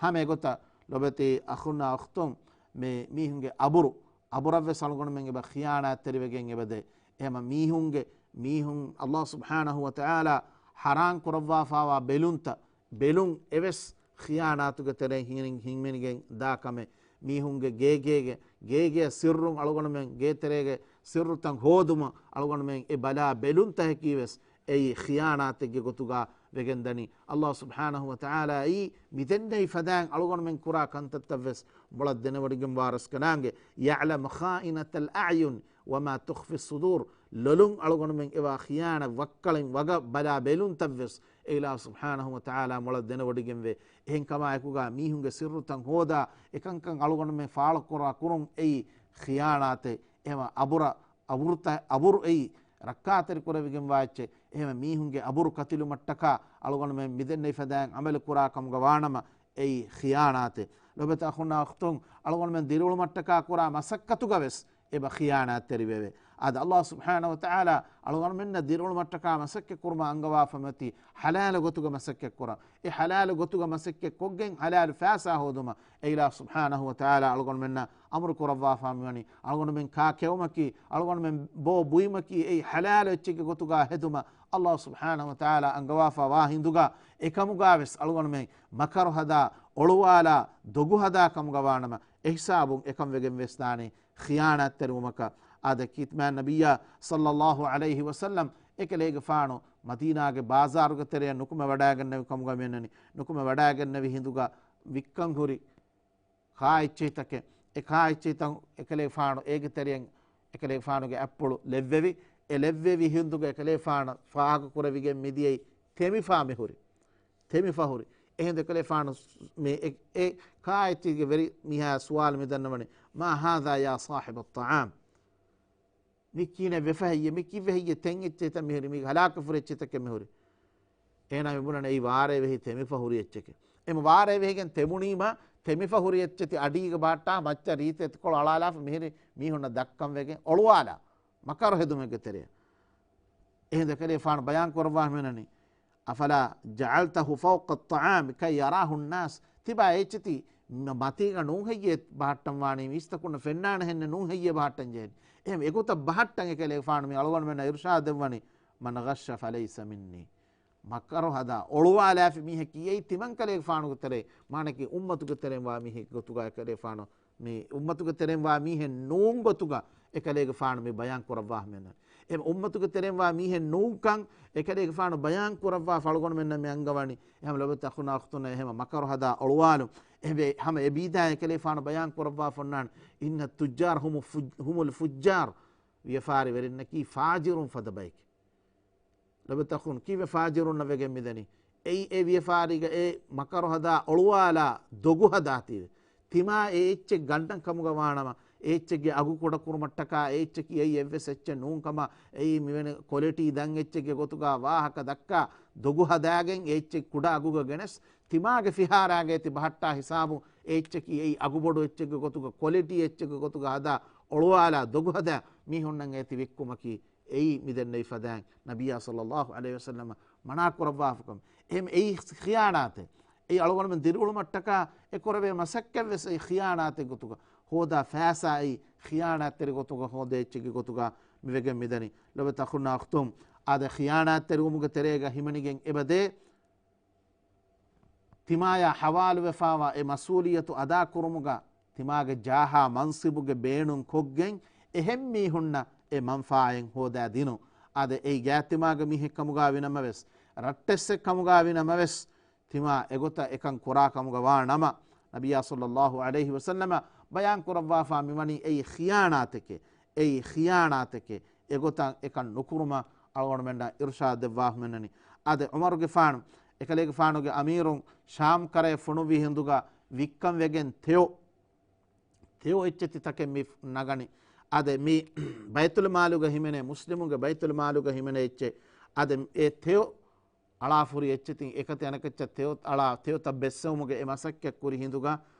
ހަމަ އެގޮތަށް ލޮބެތި އަޚުންނާ އުޚްތުން، މި މީހުންގެ އަބުރު، އަބުރަށްވެސް އަޅުގަނޑުމެން އެބަ ޚިޔާނާތްތެރިވެގެން އެބަދޭ. އެހެމަ މީހުންގެ، މީހުން އައްލާހު ސުބްޙާނަހު ވަ ތަޢާލާ ޙަރާން ކުރައްވާފާވާ ބެލުންތައް، ބެލުން އެވެސް ޚިޔާނާތުގެ ތެރެއިން ހިނގި-، ހިނގިމެނިގެން ދާ ކަމެއް. މީހުންގެ ގޭގޭގެ، ގޭގެ ސިއްރުން އަޅުގަނޑުމެން ގޭތެރޭގެ ސިއްރުތައް ހޯދުމަށް އަޅުގަނޑުމެން އެ ބަލާ ބެލުންތަކަކީ ވެސް އެއީ ޚިޔާނާތެއްގެ ގޮތުގަ ވެގެން ދަނީ. އައްލާހު ސުބްޙާނަހު ވަ ތަޢާލާ އެއީ މިދެންނެވި ފަދައިން އަޅުގަނޑުމެން ކުރާ ކަންތައްތައް ވެސް މޮޅަށް ދެނެވޮޑިގެންވާ ރަސްކަލާނގެ. يعلم خائنة الأعين وما تخفي الصدور. ލޮލުން އަޅުގަނޑުމެން އެވާ ޚިޔާނަ ވައްކަޅެއް ވަގަށް ބަލާ ބެލުންތައް ވެސް އެ އިލާހު ސުބްޙާނަހު ވަ ތަޢާލާ މޮޅަށް ދެނެވޮޑިގެންވޭ. އެހެން ކަމާ އެކުގަ މީހުންގެ ސިއްރުތައް ހޯދާ، އެކަންކަން އަޅުގަނޑުމެން ފާޅުކުރާ ކުރުން އެއީ ޚިޔާނާތެއް. އެހެމަ އަބުރަ-، އަބުރުތަ-، އަބުރު އެއީ ރައްކާތެރި ކުރެވިގެންވާ އެއްޗެއް. އެހެމަ މީހުންގެ އަބުރު ކަތިލުމަށްޓަކާ އަޅުގަނޑުމެން މިދެންނެވި ފަދައިން ޢަމަލު ކުރާ ކަމުގަ ވާނަމަ، އެއީ ޚިޔާނާތެއް. ލޮބެތި އަޚުންނާ އުޚްތުން، އަޅުގަނޑުމެން ދިރިއުޅުމަށްޓަކާ ކުރާ މަސައްކަތުގަ ވެސް އެބަ ޚިޔާނާތްތެރިވެވޭ. އާދެ، އައްލާހު ސުބްޙާނަހު ވަ ތަޢާލާ އަޅުގަނޑުމެންނަށް ދިރިއުޅުމަށްޓަކާ މަސައްކަތް ކުރުމަށް އަންގަވާފަ މިއޮތީ ޙަލާލު ގޮތުގަ މަސައްކަތް ކުރަން. އެ ޙަލާލު ގޮތުގަ މަސައްކަތް ކޮށްގެން ޙަލާލު ފައިސާ ހޯދުމަށް އެ އިލާހު ސުބްޙާނަހު ވަ ތަޢާލާ އަޅުގަނޑުމެންނަށް އަމުރު ކުރައްވާފާ މިވަނީ. އަޅުގަނޑުމެން ކާ ކެއުމަކީ، އަޅުގަނޑުމެން ބޯ ބުއިމަކީ އެއީ ޙަލާލު އެއްޗެއްގެ ގޮތުގަ ހެދުމަށް އައްލާހު ސުބްޙާނަހު ވަ ތަޢާލާ އަންގަވާފާ ވާ ހިނދުގަ، އެކަމުގަ ވެސް އަޅުގަނޑުމެން މަކަރު ހަދާ، އޮޅުވާލާ، ދޮގު ހަދާ ކަމުގަ ވާނަމަ، އެހިސާބުން އެކަން ވެގެން ވެސް ދާނީ ޚިޔާނާތްތެރިވުމަކަށް. އާދެ، ކީތްމާ ނަބިއްޔާ ޞައްލައްލާހު ޢަލައިހި ވަސައްލަމް އެކަލޭގެފާނު މަދީނާގެ ބާޒާރުގެ ތެރެއަށް ނުކުމެ ވަޑައިގެންނެވި ކަމުގަ މިއަންނަނީ. ނުކުމެ ވަޑައިގެންނެވި ހިނދުގަ ވިއްކަން ހުރި ކާ އެއްޗެހިތަކެއް، އެ ކާ އެއްޗެހިތައް އެކަލޭގެފާނު އޭގެ ތެރެއަށް އެކަލޭގެފާނުގެ އަތްޕުޅު ލެއްވެވި. އެ ލެއްވެވި ހިނދުގަ އެކަލޭގެފާނު ފާހަގަކުރެވިގެން މިދިޔައީ ތެމިފާ މިހުރި. ތެމިފަ ހުރި. އެހިނދު އެކަލޭގެފާނު މި އެ، އެ ކާ އެއްޗެހިގެ ވެރި މީހާ ސުވާލު މި ދަންނަވަނީ، "ما هذا يا صاحب الطعام؟" މި ކިހިނެއް ވެފަ ހެއްޔޭ؟ މި ކިހިނެއް ތެން އެއްޗެހިތަ މިހުރި؟ މީ ހަލާކުފުރި އެއްޗެހިތަކެއް މިހުރި. އޭނާ މި ބުނަނީ އެއީ ވާރޭ ވެހި ތެމިފަ ހުރި އެއްޗެކޭ. އެމަ ވާރޭ ވެހިގެން ތެމުނީމަ، ތެމިފަ ހުރި އެއްޗެތި އަޑީގަ ބަހައްޓާ މައްޗަށް ރީތި އެތިކޮޅު އަޅާލާފަ މިހިރި މީހުންނަށް ދައްކަން ވެގެން އޮޅުވާލާ. މަކަރު ހެދުމެއްގެ ތެރެއަށް. އެހިނދު އެކަލޭގެފާނު ބަޔާން ކުރައްވާ މިނަނީ، "أفلا جعلته فوق الطعام كي يراه الناس؟" ތިބާ އެއްޗެތި މަ-، މަތީގަ ނޫން ހެއްޔޭ ބަހައްޓަން ވާނީ؟ މީސްތަކުންނަށް ފެންނާނެ ހެންނެއް ނޫން ހެއްޔޭ ބަހައްޓަން ޖެހެނީ؟ އެހެން އެގޮތަށް ބަހައްޓަން އެކަލޭގެފާނު މި އަޅުގަނޑުމެންނަށް އިރުޝާދު ދެއްވަނީ، "من غش فليس مني." މަކަރު ހަދާ އޮޅުވާލާފި މީހަކީ އެއީ ތިމަންކަލޭގެފާނުގެ ތެރޭ، މާނަކީ އުއްމަތުގެ ތެރެއިން ވާ މީހެއްގެ ގޮތުގަ އެކަލޭގެފާނު، މި އުއްމަތުގެ ތެރެއިން ވާ މީހެއް ނޫން ގޮތުގަ އެކަލޭގެފާނު މި ބަޔާން ކުރައްވާ ހަމައެން. އެ އުއްމަތުގެ ތެރެއިން ވާ މީހެއް ނޫންކަން އެކަލޭގެފާނު ބަޔާން ކުރައްވާ އަޅުގަނޑުމެންނަށް މި އަންގަވަނީ. އެހެން ލޮބެތި އަޚުންނާ އުޚްތުންނަށް އެހެމަ މަކަރު ހަދާ އޮޅުވާލުން. އެ ހަމަ އެ ބީދާ އެކަލޭގެފާނު ބަޔާން ކުރައްވާ ފޮންނާނެ، "إن التجار هم الفج-، هم الفجار." ވިޔަފާރިވެރިންނަކީ ފާޖިރުން ފަދަ ބައެކޭ. ލޮބެތި އަޚުން ކީއްވެ ފާޖިރުންނަށް ވެގެން މިދަނީ؟ އެއީ އެ ވިޔަފާރީގަ އެ މަކަރު ހަދާ އޮޅުވާލާ ދޮގު ހަދާތީވެ. ތިމާ އެ އެއްޗެއް ގަންނަން ކަމުގަ ވާނަމަ، އެ އެއްޗެއްގެ އަގު ކުޑަކުރުމަށްޓަކާ އެ އެއްޗަކީ އެއީ އެއްވެސް އެއްޗެއް ނޫންކަމަށް، އެއީ މިވެނި ކޮލިޓީ ދަށް އެއްޗެއްގެ ގޮތުގަ ވާހަކަ ދައްކާ ދޮގު ހަދާގެން އެ އެއްޗެއް ކުޑަ އަގުގަ ގެނެސް، ތިމާގެ ފިހާރާގައި ތި ބަހައްޓާ ހިސާބުން އެ އެއްޗަކީ އެއީ އަގުބޮޑު އެއްޗެއްގެ ގޮތުގަ، ކޮލިޓީ އެއްޗެއްގެ ގޮތުގަ ހަދާ އޮޅުވާލާ ދޮގު ހަދާ މީހުންނަށް އޭތި ވިއްކުމަކީ އެއީ މިދެންނެވި ފަދައިން ނަބިއްޔާ ޞައްލައްލާހު ޢަލައިހި ވަސައްލަމަ މަނާ ކުރައްވާފަކަމެއް. އެހެން އެއީ ޚިޔާނާތެއް. އެއީ އަޅުގަނޑުމެން ދިރިއުޅުމަށްޓަކާ އެ ކުރެވޭ މަސައްކަތްވެސް އެއީ ޚިޔާނާތެއް ގޮތުގަ ހޯދާ ފައިސާ އެއީ ޚިޔާނާތްތެރި ގޮތުގަ ހޯދޭ އެއްޗެއްގެ ގޮތުގަ މިވެގެން މިދަނީ. ލޮބެތި އަޚުންނާ އުޚްތުން، އާދެ، ޚިޔާނާތްތެރިވުމުގެ ތެރޭގަ ހިމެނިގެން އެބަދޭ ތިމާޔާ ހަވާލުވެފާވާ އެ މަސްއޫލިއްޔަތު އަދާކުރުމުގަ ތިމާގެ ޖާހާ މަންސިބުގެ ބޭނުން ކޮށްގެން އެހެން މީހުންނަށް އެ މަންފާއެއް ހޯދާ ދިނުން. އާދެ، އެއީ ގާތްތިމާގެ މީހެއް ކަމުގަ ވިނަމަވެސް، ރައްޓެއްސެއް ކަމުގަ ވިނަމަވެސް، ތިމާ އެގޮތަށް އެކަން ކުރާ ކަމުގަ ވާ ނަމަ، ނަބިއްޔާ ޞައްލައްލާހު ޢަލައިހި ވަސައްލަމަ ބަޔާން ކުރައްވާފާ މިވަނީ އެއީ ޚިޔާނާތެކޭ، އެއީ ޚިޔާނާތެކޭ، އެގޮތަށް އެކަން ނުކުރުމަށް އަޅުގަނޑުމެންނަށް އިރުޝާދު ދެއްވާ ހުމެންނަނީ. އާދެ، ޢުމަރުގެފާނު، އެކަލޭގެފާނުގެ އަމީރުން ޝާމް ކަރައެއް ފޮނުއްވި ހިނދުގަ ވިއްކަން ވެގެން ތެޔޮ، ތެޔޮ އެއްޗެތި ތަކެއް މި ނަގަނީ. އާދެ، މި ބައިތުލްމާލުގަ ހިމެނޭ، މުސްލިމުންގެ ބައިތުލްމާލުގަ ހިމެނޭ އެއްޗެއް. އާދެ، އެ ތެޔޮ އަޅާފުރި އެއްޗެތިން އެކަތި އަނެކައްޗަށް ތެޔޮ އަޅާ، ތެޔޮތައް ބެއްސެވުމުގެ އެ މަސައްކަތް ކުރި ހިނދުގަ،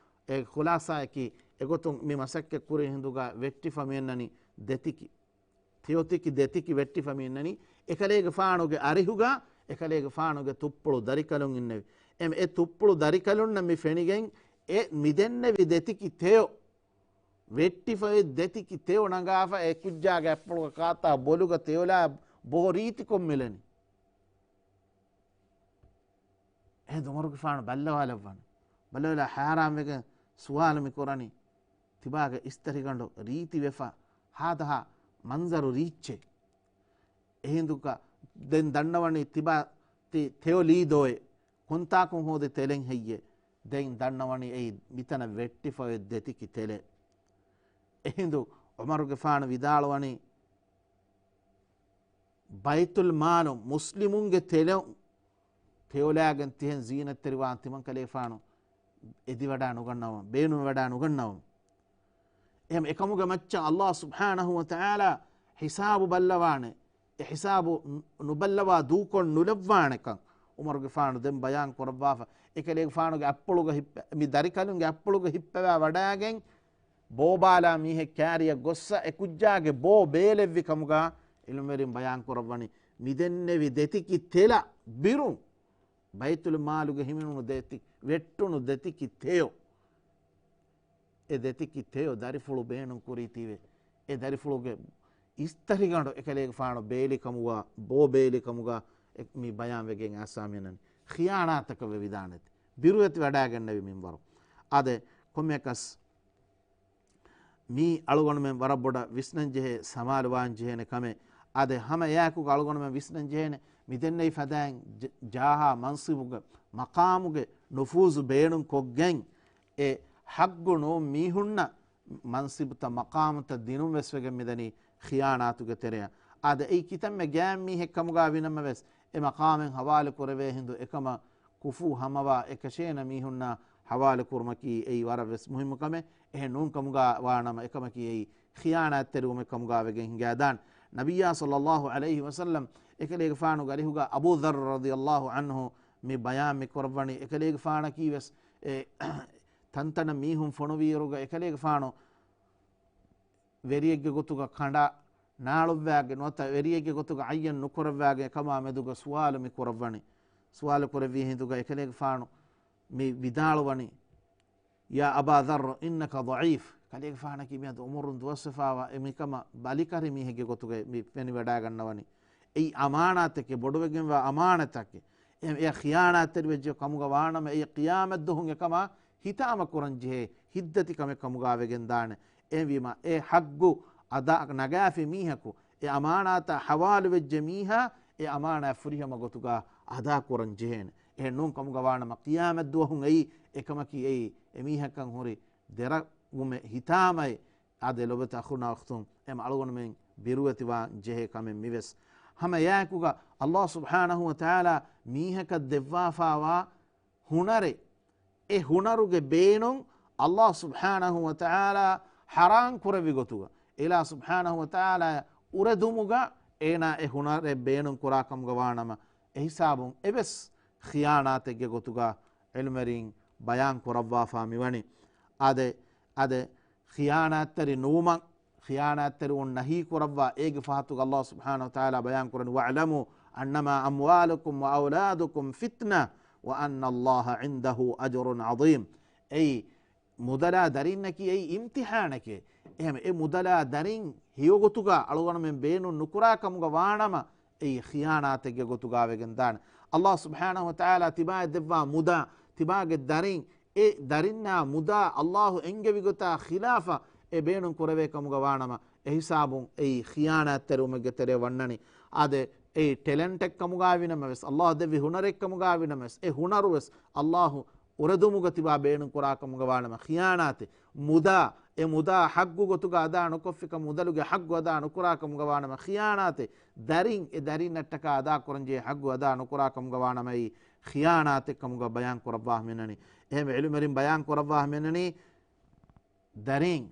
އެ ޚުލާސާއަކީ އެގޮތުން މި މަސައްކަތް ކުރި ހިނދުގަ ވެއްޓިފަ މިއަންނަނީ ދެތިކި. ތެޔޮތިކި ދެތިކި ވެއްޓިފަ މިއަންނަނީ އެކަލޭގެފާނުގެ އަރިހުގަ، އެކަލޭގެފާނުގެ ތުއްޕުޅު ދަރިކަލުން އިންނެވި. އެ، އެ ތުއްޕުޅު ދަރިކަލުންނަށް މި ފެނިގެން އެ މި ދެންނެވި ދެތިކި ތެޔޮ ވެއްޓިފައި ދެތިކި ތެޔޮ ނަގާފަ އެ ކުއްޖާގެ އަތްޕުޅުގަ ކާތާ ބޮލުގަ ތެޔޮލާ ބޯ ރީތިކޮށް މިލަނީ. އެހެން އުމަރުގެފާނު ބައްލަވާލައްވަނީ. ބައްލަވާލާ ހައިރާންވެގެން ސުވާލު މި ކުރަނީ، ތިބާގެ އިސްތަށިގަނޑު ރީތިވެފަ ހާދަހާ މަންޒަރު ރީއްޗޭ. އެހިނދުގަ ދެން ދަންނަވަނީ ތިބާ ތި ތެޔޮ ލީދޯއޭ. ކޮންތާކުން ހޯދި ތެލެއް ހެއްޔޭ؟ ދެން ދަންނަވަނީ އެއީ މިތަނަށް ވެއްޓިފައި ދެތިކި ތެލެއް. އެހިނދު އުމަރުގެފާނު ވިދާޅުވަނީ، ބައިތުލް މާލު މުސްލިމުންގެ ތެލެއު ތެޔޮލާގެން ތިހެން ޒީނަތްތެރިވާން ތިމަންކަލޭފާނު އެދިވަޑާ ނުގަންނަވަން، ބޭނުންވެވަޑާ ނުގަންނަވަން. އެހެން އެކަމުގެ މައްޗަށް އައްލާހު ސުބްޙާނަހު ވަ ތަޢާލާ ހިސާބު ބައްލަވާނެ. އެ ހިސާބު ނު-، ނުބައްލަވާ ދޫކޮށް ނުލައްވާނެކަން އުމަރުގެފާނު ދެން ބަޔާން ކުރައްވާފަ. އެކަލޭގެފާނުގެ އަތްޕުޅުގަ ހިއްޕ-، މި ދަރިކަލުންގެ އަތްޕުޅުގަ ހިއްޕަވާ ވަޑާގެން ބޯބާލާ މީހެއް ކާރިއަށް ގޮއްސަ އެ ކުއްޖާގެ ބޯ ބޭލެއްވި ކަމުގަ އިލްމުވެރިން ބަޔާން ކުރައްވަނީ، މިދެންނެވި ދެތިކި ތެލަ ބިރުން ބައިތުލް މާލުގެ ހިމެނުނު ދެތި-، ވެއްޓުނު ދެތިކި ތެޔޮ، އެ ދެތިކި ތެޔޮ ދަރިފުޅު ބޭނުން ކުރީތީވެ، އެ ދަރިފުޅުގެ އިސްތަށިގަނޑު އެކަލޭގެފާނު ބޭލި ކަމުގަ، ބޯ ބޭލި ކަމުގަ އެ-، މި ބަޔާން ވެގެން އައިސާ މިއަންނަނީ. ޚިޔާނާތަކަށް ވެވިދާނެތި. ބިރުވެތި ވަޑާގެންނެވި މިންވަރު. އާދެ، ކޮންމެއަކަސް މީ އަޅުގަނޑުމެން ވަރަށް ބޮޑަށް ވިސްނަން ޖެހޭ، ސަމާލުވާން ޖެހޭނެ ކަމެއް. އާދެ، ހަމަ އެއާއެކުގަ އަޅުގަނޑުމެން ވިސްނަން ޖެހޭނެ، މި ދެންނެވި ފަދައިން ޖ-، ޖާހާ މަންސިބުގެ މަޤާމުގެ ނުފޫޒު ބޭނުން ކޮށްގެން، އެ ޙައްޤު ނޫން މީހުންނަށް މަންސިބުތައް މަޤާމުތައް ދިނުން ވެސް ވެގެން މިދަނީ ޚިޔާނާތުގެ ތެރެއަށް. އާދެ، އެއީ ކިތަންމެ ގާތް މީހެއް ކަމުގަ ވިނަމަވެސް، އެ މަޤާމެއް ހަވާލު ކުރެވޭ ހިނދު އެކަމަށް ކުފޫ ހަމަވާ އެކަށޭނަ މީހުންނާ ހަވާލު ކުރުމަކީ އެއީ ވަރަށް ވެސް މުހިއްމު ކަމެއް. އެހެން ނޫން ކަމުގަ ވާނަމަ އެކަމަކީ އެއީ ޚިޔާނާތްތެރިވުމެއް ކަމުގަ ވެގެން ހިނގާދާނެ. ނަބިއްޔާ ޞައްލައްލާހު ޢަލައިހި ވަސައްލަމް އެކަލޭގެފާނުގެ އަރިހުގަ އަބޫ ޛައްރު ރަޟިޔައްލާހު ޢަންހު މި ބަޔާން މި ކުރައްވަނީ، އެކަލޭގެފާނަކީ ވެސް އެ ތަންތަނަށް މީހުން ފޮނުވިއިރުގަ އެކަލޭގެފާނު ވެރިއެއްގެ ގޮތުގަ ކަނޑާ ނާޅުއްވާގެ ނުވަތަ ވެރިއެއްގެ ގޮތުގަ އައްޔަން ނުކުރައްވާގެ އެކަމާ މެދުގަ ސުވާލު މި ކުރައްވަނީ. ސުވާލު ކުރެއްވި ހިނދުގަ އެކަލޭގެފާނު މި ވިދާޅުވަނީ، يا أبا ذر إنك ضعيف. ކަލޭގެފާނަކީ މިއަދު އުމުރުން ދުވަސްވެފާވާ އެ މިކަމަށް ބަލިކަށި މީހެއްގެ ގޮތުގައި މި ފެނިވަޑާގަންނަވަނީ. އެއީ އަމާނާތެކޭ، ބޮޑުވެގެންވާ އަމާނަތަކެއް. އެ، އެ ޚިޔާނާތްތެރިވެއްޖެ ކަމުގަ ވާނަމަ، އެ ޤިޔާމަތްދުވަހުން އެކަމާ ހިތާމަ ކުރަން ޖެހޭ ހިތްދަތި ކަމެއް ކަމުގަ ވެގެން ދާނެ. އެހެންވީމަ، އެ ޙައްޤު އަދާ ނަގާފި މީހަކު، އެ އަމާނާތާ ޙަވާލުވެއްޖެ މީހާ، އެ އަމާނާތް ފުރިހަމަ ގޮތުގަ އަދާ ކުރަން ޖެހޭނެ. އެހެން ނޫން ކަމުގަ ވާނަމަ، ޤިޔާމަތްދުވަހުން އެއީ އެކަމަކީ އެއީ އެމީހަކަށް ހުރި ދެރަވުމެއް ހިތާމައެއް. އާދެ، ލޮބުވެތި އަޚުންނާ އުޚްތުން، އެމަ އަޅުގަނޑުމެން ބިރުވެތިވާން ޖެހޭ ކަމެއް މިވެސް. ހަމަ އެއާއެކުގަ އައްލާހު ސުބްޙާނަހު ވަ ތަޢާލާ މީހަކަށް ދެއްވާފާވާ ހުނަރެއް، އެ ހުނަރުގެ ބޭނުން އައްލާހު ސުބްޙާނަހު ވަ ތަޢާލާ ޙަރާން ކުރެއްވި ގޮތުގަ، އިލާހު ސުބްޙާނަހު ވަ ތަޢާލާ އުރެދުމުގަ އޭނާ އެ ހުނަރެއް ބޭނުން ކުރާ ކަމުގަ ވާނަމަ، އެހިސާބުން އެވެސް ޚިޔާނާތެއްގެ ގޮތުގަ ޢިލްމުވެރިން ބަޔާން ކުރައްވާފާ މިވަނީ. އާދެ، އާދެ، ޚިޔާނާތްތެރި ނުވުމަށް، ޚިޔާނާތްތެރިވުން ނަހީ ކުރައްވާ އޭގެ ފަހަތުގަ އައްލާހު ސުބްޙާނަހު ވަ ތަޢާލާ ބަޔާން ކުރަނީ، واعلموا أنما أموالكم وأولادكم فتنة وأن الله عنده أجر عظيم. އެއީ، މުދަލާ ދަރިންނަކީ އެއީ އިމްތިޙާނެކޭ. އެހެން އެ މުދަލާ ދަރިން ހެޔޮގޮތުގަ އަޅުގަނޑުމެން ބޭނުން ނުކުރާ ކަމުގަ ވާނަމަ، އެއީ ޚިޔާނާތެއްގެ ގޮތުގަ ވެގެން ދާނެ. އައްލާހު ސުބްޙާނަހު ވަ ތަޢާލާ ތިބާއަށް ދެއްވާ މުދާ، ތިބާގެ ދަރިން އެ ދަރިންނާ މުދާ އައްލާހު އެންގެވި ގޮތާ ޚިލާފަށް އެ ބޭނުން ކުރެވޭ ކަމުގަ ވާނަމަ، އެހިސާބުން އެއީ ޚިޔާނާތްތެރިވުމެއްގެ ތެރެއަށް ވަންނަނީ. އާދެ، އެއީ ޓެލެންޓެއް ކަމުގަ ވިނަމަވެސް، އައްލާހު ދެއްވި ހުނަރެއް ކަމުގަ ވިނަމަވެސް، އެ ހުނަރުވެސް އައްލާހު އުރެދުމުގަ ތިބާ ބޭނުން ކުރާ ކަމުގަ ވާނަމަ ޚިޔާނާތެއް. މުދާ، އެ މުދާ ޙައްޤު ގޮތުގަ އަދާ ނުކޮށްފިކަމަށް، މުދަލުގެ ޙައްޤު އަދާ ނުކުރާ ކަމުގަ ވާނަމަ ޚިޔާނާތެއް. ދަރިން އެ ދަރިންނަށްޓަކާ އަދާ ކުރަންޖެހޭ ޙައްޤު އަދާ ނުކުރާ ކަމުގަ ވާނަމައީ ޚިޔާނާތެއް ކަމުގަ ބަޔާން ކުރައްވާ މިނަނީ. އެހެން ޢިލްމުވެރިން ބަޔާން ކުރައްވާ މިނަނީ، ދަރިން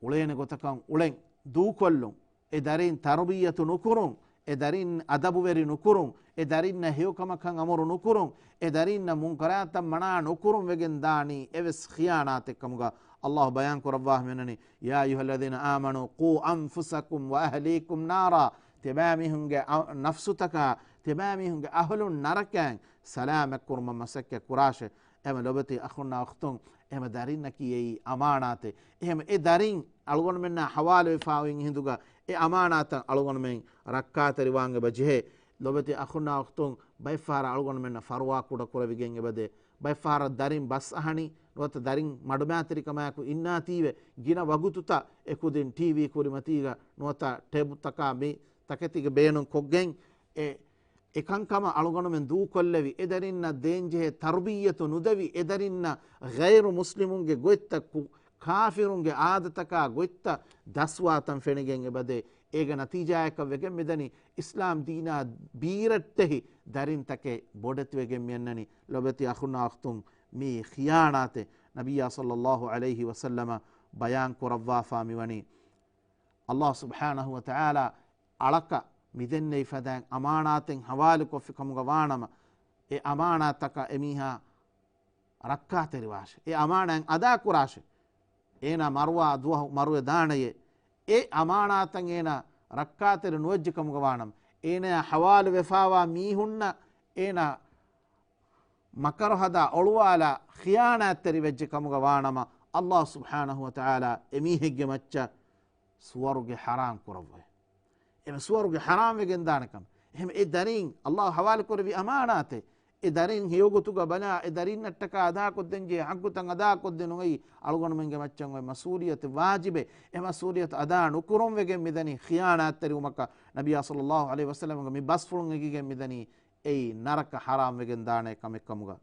އުޅޭނެ ގޮތަކަށް އުޅެން، ދޫކޮށްލުން، އެ ދަރީން ތަރުބިއްޔަތު ނުކުރުން، އެ ދަރީން އަދަބުވެރި ނުކުރުން، އެ ދަރީންނަށް ހެޔޮކަމަކަށް އަމުރު ނުކުރުން، އެ ދަރީންނަށް މުންކަރާތައް މަނާ ނުކުރުން ވެގެން ދާނީ އެވެސް ޚިޔާނާތެއް ކަމުގަ ﷲ ބަޔާން ކުރައްވާ ހަމައެނަނީ، يا أيها الذين آمنوا قوا أنفسكم وأهليكم نارا، ތިބާ މީހުންގެ އަ-، ނަފްސުތަކާ، ތިބާ މީހުންގެ އަހުލުން ނަރަކައިން ސަލާމަތް ކުރުމަށް މަސައްކަތް ކުރާށެ. އެހެމަ ލޮބެތި އަޚުންނާ އުޚްތުން، އެހެމަ ދަރިންނަކީ އެއީ އަމާނާތެއް. އެހެމަ އެ ދަރިން އަޅުގަނޑުމެންނާ ހަވާލުވެފާވި ހިނދުގަ އެ އަމާނާތަށް އަޅުގަނޑުމެން ރައްކާތެރިވާން އެބަ ޖެހޭ. ލޮބެތި އަޚުންނާ އުޚްތުން، ބައެއްފަހަރަށް އަޅުގަނޑުމެންނަށް ފަރުވާ ކުޑަ ކުރެވިގެން އެބަދޭ. ބައެއްފަހަރަށް ދަރިން ބަސް އަހަނީ ނުވަތަ ދަރިން މަޑުމައިތިރިކަމާއެކު އިންނާތީވެ، ގިނަ ވަގުތުތައް އެކުދިން ޓީވީ ކުރިމަތީގަ ނުވަތަ ޓޭބުތަކާ މި ތަކެތީގަ ބޭނުން ކޮށްގެން އެ އެކަންކަމަށް އަޅުގަނޑުމެން ދޫކޮށްލެވި، އެދަރިންނަށް ދޭންޖެހޭ ތަރުބިއްޔަތު ނުދެވި، އެދަރިންނަށް ޣައިރު މުސްލިމުންގެ ގޮތްތައް، ކު-، ކާފިރުންގެ އާދަތަކާ ގޮތްތައް ދަސްވާތަން ފެނިގެން އެބަދޭ. އޭގެ ނަތީޖާއަކަށް ވެގެން މިދަނީ އިސްލާމް ދީނާ ބީރައްޓެހި ދަރިންތަކެއް ބޮޑެތިވެގެން މިއަންނަނީ. ލޮބެތި އަޚުންނާ އުޚްތުން، މީ ޚިޔާނާތެއް. ނަބިއްޔާ ޞައްލައްލާހު ޢަލައިހި ވަސައްލަމަ ބަޔާން ކުރައްވާފާ މިވަނީ، ﷲ ސުބްޙާނަހު ވަ ތަޢާލާ އަޅަކަށް މިދެންނެވި ފަދައިން އަމާނާތެއް ހަވާލުކޮށްފި ކަމުގަ ވާނަމަ، އެ އަމާނާތަކަށް އެމީހާ ރައްކާތެރިވާށެ. އެ އަމާނާތް އަދާކުރާށެ. އޭނާ މަރުވާ ދުވަހު މަރުވެ ދާނެޔޭ. އެ އަމާނާތަށް އޭނާ ރައްކާތެރި ނުވެއްޖެ ކަމުގަ ވާނަމަ، އޭނާ ހަވާލު ވެފާވާ މީހުންނަށް އޭނާ މަކަރު ހަދާ އޮޅުވާލާ ޚިޔާނާތްތެރި ވެއްޖެ ކަމުގަ ވާނަމަ، ﷲ ސުބްޙާނަހު ވަ ތަޢާލާ އެމީހެއްގެ މައްޗަށް ސުވަރުގެ ޙަރާމް ކުރައްވައި. އެ ސުވަރުގެ ޙަރާމް ވެގެން ދާނެ ކަމެއް. އެހެން އެ ދަރީން ﷲ ހަވާލު ކުރެއްވި އަމާނާތެއް. އެ ދަރީން ހެޔޮގޮތުގަ ބަލާ، އެ ދަރީންނަށްޓަކާ އަދާކޮށްދޭންޖެހޭ ޙައްޤުތައް އަދާކޮށްދޭން އޮތް އަޅުގަނޑުމެންގެ މައްޗަށް އޮތް މަސްއޫލިއްޔަތެއް، ވާޖިބެއް. އެ މަސްއޫލިއްޔަތު އަދާ ނުކުރުން ވެގެން މިދަނީ ޚިޔާނާތްތެރިވުމަކަށް. ނަބިއްޔާ ޞައްލައްލާހު ޢަލައިހި ވަސައްލަމްގެ މި ބަސްފުޅުން އެނގިގެން މިދަނީ އެއީ ނަރަކަ ޙަރާމް ވެގެން ދާނެ ކަމެއް ކަމުގަ.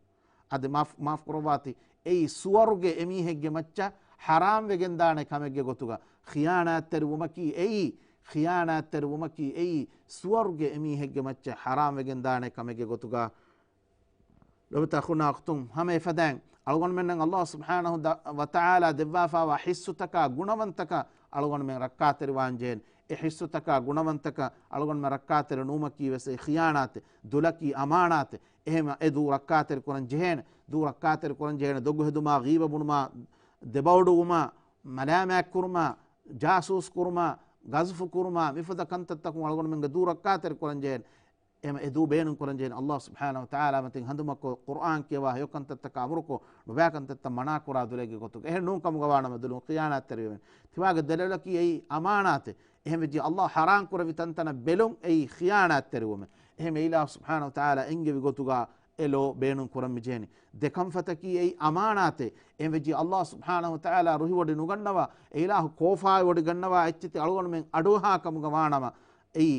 އަދި މާފް، މާފް ކުރައްވާތި، އެއީ ސުވަރުގެ އެމީހެއްގެ މައްޗަށް ޙަރާމް ވެގެން ދާނެ ކަމެއްގެ ގޮތުގަ. ޚިޔާނާތްތެރިވުމަކީ އެއީ، ޚިޔާނާތްތެރިވުމަކީ އެއީ ސުވަރުގެ އެމީހެއްގެ މައްޗަށް ޙަރާމް ވެގެން ދާނެ ކަމެއްގެ ގޮތުގަ. ލޮބުވެތި އަޚުންނާ އުޚްތުން، ހަމަ އެފަދައިން އަޅުގަނޑުމެންނަށް ﷲ ސުބްޙާނަހު ދަ-، ވަ ތަޢާލާ ދެއްވާފާވާ ޙިއްޞުތަކާ ގުނަވަންތަކަށް އަޅުގަނޑުމެން ރައްކާތެރިވާން ޖެހޭނެ. އެ ޙިއްޞުތަކާ ގުނަވަންތަކަށް އަޅުގަނޑުމެން ރައްކާތެރި ނުވުމަކީ ވެސް އެ ޚިޔާނާތެއް، ދުލަކީ އަމާނާތެއް. އެހެމަ އެ ދޫ ރައްކާތެރި ކުރަން ޖެހޭނެ. ދޫ ރައްކާތެރި ކުރަން ޖެހޭނެ. ދޮގު ހެދުމާ، ޣީބަ ބުނުމާ، ދެބައުޑުވުމާ، މަލާމާތް ކުރުމާ، ޖާސޫސް ކުރުމާ، ގަޒުފު ކުރުމާ، މިފަދަ ކަންތައްތަކުން އަޅުގަނޑުމެންގެ ދޫ ރައްކާތެރި ކުރަން ޖެހޭނެ. އެމަ އެ ދޫ ބޭނުން ކުރަން ޖެހޭނެ ﷲ ސުބްޙާނަހު ވަ ތަޢާލާ މަތިން ހަނދުމަކޮށް، ޤުރްއާން ކިޔަވާ، ހެޔޮ ކަންތައްތަކަށް އަމުރުކޮށް، ނުބައި ކަންތައްތައް މަނާ ކުރާ ދުލެއްގެ ގޮތުގަ. އެހެން ނޫން ކަމުގަ ވާނަމަ ދުލުން ޚިޔާނާތްތެރިވެވެން. ތިބާގެ ދެލޮލަކީ އެއީ އަމާނާތެއް. އެހެން ވެއްޖެ ﷲ ޙަރާމް ކުރެއްވި ތަންތަނަށް ބެލުން އެއީ ޚިޔާނާތްތެރިވުމެއް. އެހެން އިލާހު ސުބްޙާނަހު ވަ ތަޢާލާ އެންގެވި ގޮތުގަ އެ ލޯ ބޭނުން ކުރަން މިޖެހެނީ. ދެ ކަންފަތަކީ އެއީ އަމާނާތެއް. އެހެން ވެއްޖެ ﷲ ސުބްޙާނަހު ވަ ތަޢާލާ ރުހިވޮޑި ނުގަންނަވާ، އެ އިލާހު ކޯފާވޮޑި ގަންނަވާ އެއްޗެތި އަޅުގަނޑުމެން އަޑުއަހާ ކަމުގަ ވާނަމަ އެއީ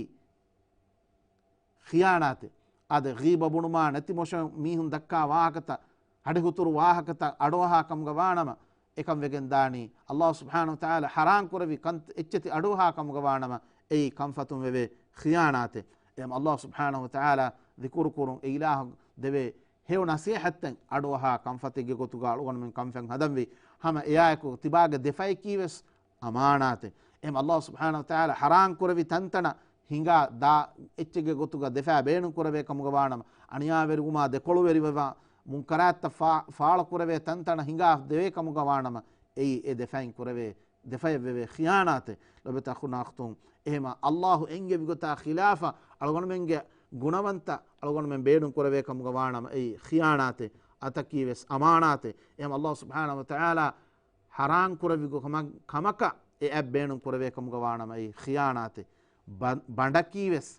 ޚިޔާނާތެއް. އާދެ، ޣީބަ ބުނުމާ، ނެތި މޮށަ މީހުން ދައްކާ ވާހަކަތައް، ހަޑިހުތުރު ވާހަކަތަށް އަޑުއަހާ ކަމުގަ ވާނަމަ، އެކަން ވެގެން ދާނީ ﷲ ސުބްޙާނަހު ވަ ތަޢާލާ ޙަރާމް ކުރެއްވި ކަން އެއްޗެތި އަޑުއަހާ ކަމުގަ ވާނަމަ، އެއީ ކަންފަތުން ވެވޭ ޚިޔާނާތެއް. އެހެން ﷲ ސުބްޙާނަހު ވަ ތަޢާލާ ޛިކުރު ކުރުން، އެ އިލާހު ދެވޭ ހެޔޮ ނަޞޭޙަތްތައް އަޑުއަހާ ކަންފަތެއްގެ ގޮތުގަ އަޅުގަނޑުމެން ކަންފަތް ހަދަންވީ. ހަމަ އެއާއެކު ތިބާގެ ދެފަޔަކީ ވެސް އަމާނާތެއް. އެހެން ﷲ ސުބްޙާނަހު ވަ ތަޢާލާ ޙަރާމް ކުރެއްވި ތަންތަނަށް ހިނގާ ދާ އެއްޗެއްގެ ގޮތުގަ ދެފަޔަށް ބޭނުން ކުރެވޭ ކަމުގަ ވާނަމަ، އަނިޔާވެރިވުމާ ދެކޮޅުވެރިވެވާ މުންކަރާތްތައް ފާ-، ފާޅު ކުރެވޭ ތަންތަނަށް ހިނގާ ދެވޭ ކަމުގަ ވާނަމަ، އެއީ އެ ދެފައިން ކުރެވޭ ދެފަޔަށް ވެވޭ ޚިޔާނާތެއް. ލޮބުވެތި އަޚުންނާ އުޚްތުން، އެހެމަ ﷲ އެންގެވި ގޮތާ ޚިލާފަށް އަޅުގަނޑުމެންގެ ގުނަވަންތައް އަޅުގަނޑުމެން ބޭނުން ކުރެވޭ ކަމުގަ ވާނަމަ، އެއީ ޚިޔާނާތެއް. އަތަކީ ވެސް އަމާނާތެއް. އެހެމަ ﷲ ސުބްޙާނަހު ވަ ތަޢާލާ ޙަރާމް ކުރެއްވި ކަމަ-، ކަމަކަށް އެ އަތް ބޭނުން ކުރެވޭ ކަމުގަ ވާނަމަ، އެއީ ޚިޔާނާތެއް. ބަ-، ބަނޑަކީ ވެސް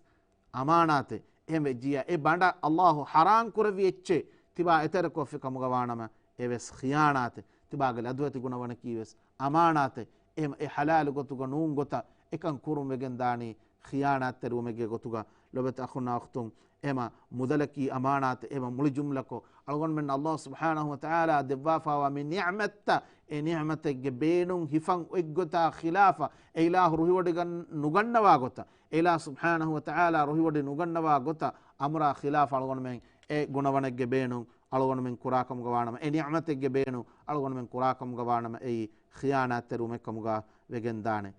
އަމާނާތެއް. އެހެން ވެއްޖިއްޔާ، އެ ބަނޑަށް ﷲ ޙަރާމް ކުރެއްވި އެއްޗެއް ތިބާ އެތެރެކޮށްފި ކަމުގަ ވާނަމަ، އެވެސް ޚިޔާނާތެއް. ތިބާގެ ލަދުވެތި ގުނަވަނަކީ ވެސް އަމާނާތެއް. އެހެމަ އެ ޙަލާލު ގޮތުގަ ނޫން ގޮތަށް އެކަން ކުރުން ވެގެން ދާނީ ޚިޔާނާތްތެރިވުމެއްގެ ގޮތުގަ. ލޮބުވެތި އަޚުންނާ އުޚްތުން، އެހެމަ މުދަލަކީ އަމާނާތެއް. އެހެމަ މުޅި ޖުމްލަކޮށް، އަޅުގަނޑުމެން ﷲ ސުބްޙާނަހު ވަ ތަޢާލާ ދެއްވާފާވާ މި ނިޢުމަތްތައް، އެ ނިޢުމަތެއްގެ ބޭނުން ހިފަން އޮތްގޮތާ ޚިލާފަށް، އެ އިލާހު ރުހިވޮޑިގަން ނުގަންނަވާ ގޮތަށް، އެ އިލާހު ސުބްޙާނަހު ވަ ތަޢާލާ ރުހިވޮޑި ނުގަންނަވާ ގޮތަށް، އަމުރާ ޚިލާފަށް އަޅުގަނޑުމެން އެ ގުނަވަނެއްގެ ބޭނުން އަޅުގަނޑުމެން ކުރާ ކަމުގަ ވާނަމަ، އެ ނިޢުމަތެއްގެ ބޭނުން އަޅުގަނޑުމެން ކުރާ ކަމުގަ ވާނަމަ، އެއީ ޚިޔާނާތްތެރިވުމެއް ކަމުގަ ވެގެންދާނެ.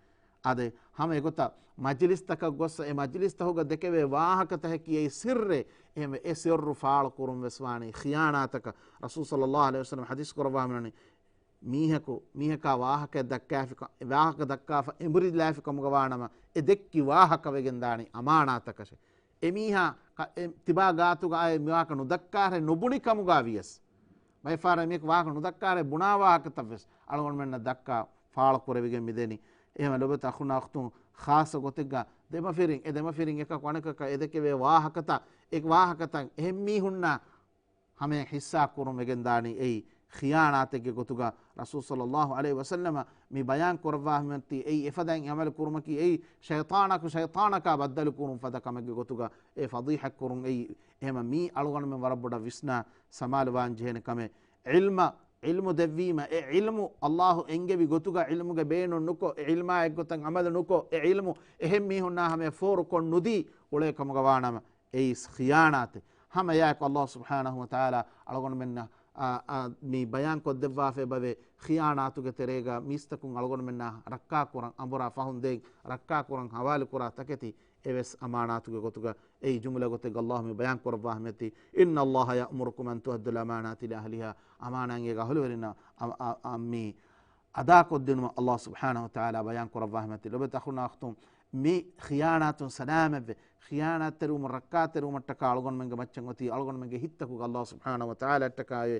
އާދެ، ހަމަ އެގޮތަށް މަޖިލިސްތަކަށް ގޮއްސަ އެ މަޖިލިސްތަކުގަ ދެކެވޭ ވާހަކަތަކަކީ އެއީ ސިއްރެއް. އެހެންވެ އެ ސިއްރު ފާޅުކުރުން ވެސް ވާނީ ޚިޔާނާތަކަށް. ރަސޫލު ޞައްލައްލާހު ޢަލައިހި ވަސައްލަމަ ޙަދީޘް ކުރައްވާ މިނަނީ، މީހަކު މީހަކާ ވާހަކައެއް ދައްކާފިކަ، ވާހަކަ ދައްކާފަ އެނބުރިލާފި ކަމުގަ ވާނަމަ، އެ ދެއްކި ވާހަކަ ވެގެންދާނީ އަމާނާތަކަށެ. އެމީހާ ކަ-، އެ ތިބާ ގާތުގަ އާއި މިވާހަކަ ނުދައްކާހެ ނުބުނި ކަމުގަ ވިޔަސް، ބައެއް ފަހަރަށް މީހަކު ވާހަކަ ނުދައްކާހެ ބުނާ ވާހަކަތައް ވެސް އަޅުގަނޑުމެންނަށް ދައްކާ ފާޅު ކުރެވިގެން މިދެނީ. އެހެން ލޮބުވެތި އަޚުންނާ އުޚްތުން، ޚާއްޞަ ގޮތެއްގަ ދެމަފިރިން، އެ ދެމަފިރިން އެކަކު އަނެކަކަށް އެދެކެވޭ ވާހަކަތައް، އެ ވާހަކަތައް އެހެން މީހުންނާ ހަމަޔަށް ހިއްސާ ކުރުން ވެގެންދާނީ އެއީ ޚިޔާނާތެއްގެ ގޮތުގަ. ރަސޫލު ޞައްލައްލާހު ޢަލައިހި ވަސައްލަމަ މި ބަޔާން ކުރައްވާ ހަމަތީ އެއީ އެފަދައިން އެ ޢަމަލު ކުރުމަކީ އެއީ ޝައިޠާނަކު ޝައިޠާނަކާ ބައްދަލު ކުރުން ފަދަ ކަމެއްގެ ގޮތުގަ އެ ފަޟީޙަތް ކުރުން އެއީ. އެހެމަ މީ އަޅުގަނޑުމެން ވަރަށް ބޮޑަށް ވިސްނާ ސަމާލުވާން ޖެހޭނެ ކަމެއް. ޢިލްމަ، ޢިލްމު ދެއްވީމަ، އެ ޢިލްމު އައްލާހު އެންގެވި ގޮތުގަ ޢިލްމުގެ ބޭނުން ނުކޮށް، އެ ޢިލްމާ އެއްގޮތަށް ޢަމަލު ނުކޮށް، އެ ޢިލްމު އެހެން މީހުންނާ ހަމަޔަށް ފޯރުކޮށް ނުދީ އުޅޭ ކަމުގަ ވާނަމަ، އެއީސް ޚިޔާނާތެއް. ހަމަ އެއާއެކު އައްލާހު ސުބްޙާނަހު ވަތަޢާލާ އަޅުގަނޑުމެންނަށް، އާ، އާ، މި ބަޔާން ކޮށްދެއްވާފައި އެބަވޭ ޚިޔާނާތުގެ ތެރޭގަ މީސްތަކުން އަޅުގަނޑުމެންނާ ރައްކާކުރަން އަނބުރާ ފަހުން ދޭން ރައްކާކުރަން ހަވާލުކުރާ ތަކެތި އެވެސް އަމާނާތުގެ ގޮތުގަ އެއީ. ޖުމްލަ ގޮތެއްގަ އައްލާހު މި ބަޔާން ކުރައްވާ ހަމަޔަތީ، إن الله يأمركم أن تؤدوا الأمانات إلى أهلها، އަމާނާތް އެނގޭ އަހުލުވެރިންނަށް އަ-، އަ-، އަ-، މި އަދާކޮށްދިނުމަށް އައްލާހު ސުބްޙާނަހު ވަތަޢާލާ ބަޔާން ކުރައްވާ ހަމަޔަތީ. ލޮބުވެތި އަޚުންނާ އުޚްތުން، މި ޚިޔާނާތުން ސަލާމަތްވެ، ޚިޔާނާތްތެރިވުމުން ރައްކާތެރިވުމަށްޓަކާ އަޅުގަނޑުމެންގެ މައްޗަށް އޮތީ އަޅުގަނޑުމެންގެ ހިތްތަކުގަ އައްލާހު ސުބްޙާނަހު ވަތަޢާލާއަށްޓަކާއި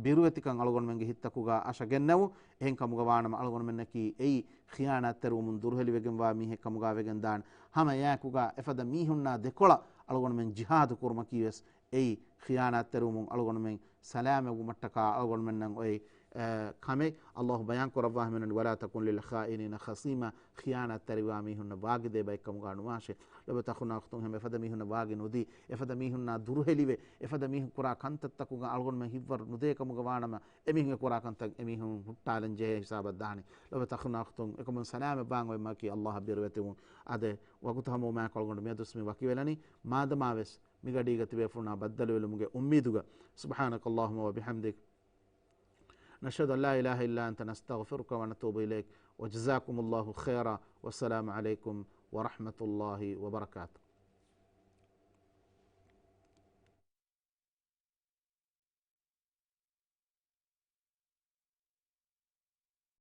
ބިރުވެތިކަން އަޅުގަނޑުމެންގެ ހިތްތަކުގަ އަށަގެންނެވު. އެހެން ކަމުގަ ވާނަމަ އަޅުގަނޑުމެންނަކީ އެއީ ޚިޔާނާތްތެރިވުމުން ދުރުހެލިވެގެންވާ މީހެއް ކަމުގަ ވެގެންދާނެ. ހަމަ އެއާއެކުގަ އެފަދަ މީހުންނާ ދެކޮޅަށް އަޅުގަނޑުމެން ޖިހާދު ކުރުމަކީ ވެސް އެއީ ޚިޔާނާތްތެރިވުމުން އަޅުގަނޑުމެން ސަލާމަތްވުމަށްޓަކާ އަޅުގަނޑުމެންނަށް އޮތް، އެ، ކަމެއް. އައްލާހު ބަޔާން ކުރައްވާ ހަމަޔަށް، ولا تكن للخائنين خصيما، ޚިޔާނާތްތެރިވާ މީހުންނަށް ވާގިދޭ ބައެއް ކަމުގަ ނުވާށޭ. ލޮބުވެތި އަޚުންނާ އުޚްތުން، އެހެން އެފަދަ މީހުންނަށް ވާގި ނުދީ، އެފަދަ މީހުންނާ ދުރުހެލިވެ، އެފަދަ މީހުން ކުރާ ކަންތައްތަކުގަ އަޅުގަނޑުމެން ހިތްވަރު ނުދޭ ކަމުގަ ވާނަމަ، އެމީހުން އެ ކުރާ ކަންތައް އެމީހުން ހުއްޓާލަން ޖެހޭ ހިސާބަށް ދާނެ. ލޮބުވެތި އަޚުންނާ އުޚްތުން، އެކަމުން ސަލާމަތްވާން އޮތް މަގަކީ އައްލާހަށް ބިރުވެތިވުން. އާދެ، ވަގުތު ހަމަވުމާއެކު އަޅުގަނޑު މިއަދުސް މި ވަކިވެލަނީ. މާދަމާވެސް މިގަޑީގަ ތިބޭފުޅުންނާ ބައްދަލުވެލުމުގެ އުއްމީދުގަ. سبحانك اللهم وبحمدك، نشهد أن لا إله إلا أنت، نستغفرك ونتوب إليك، وجزاكم الله خيرا، والسلام عليكم ورحمة الله وبركاته.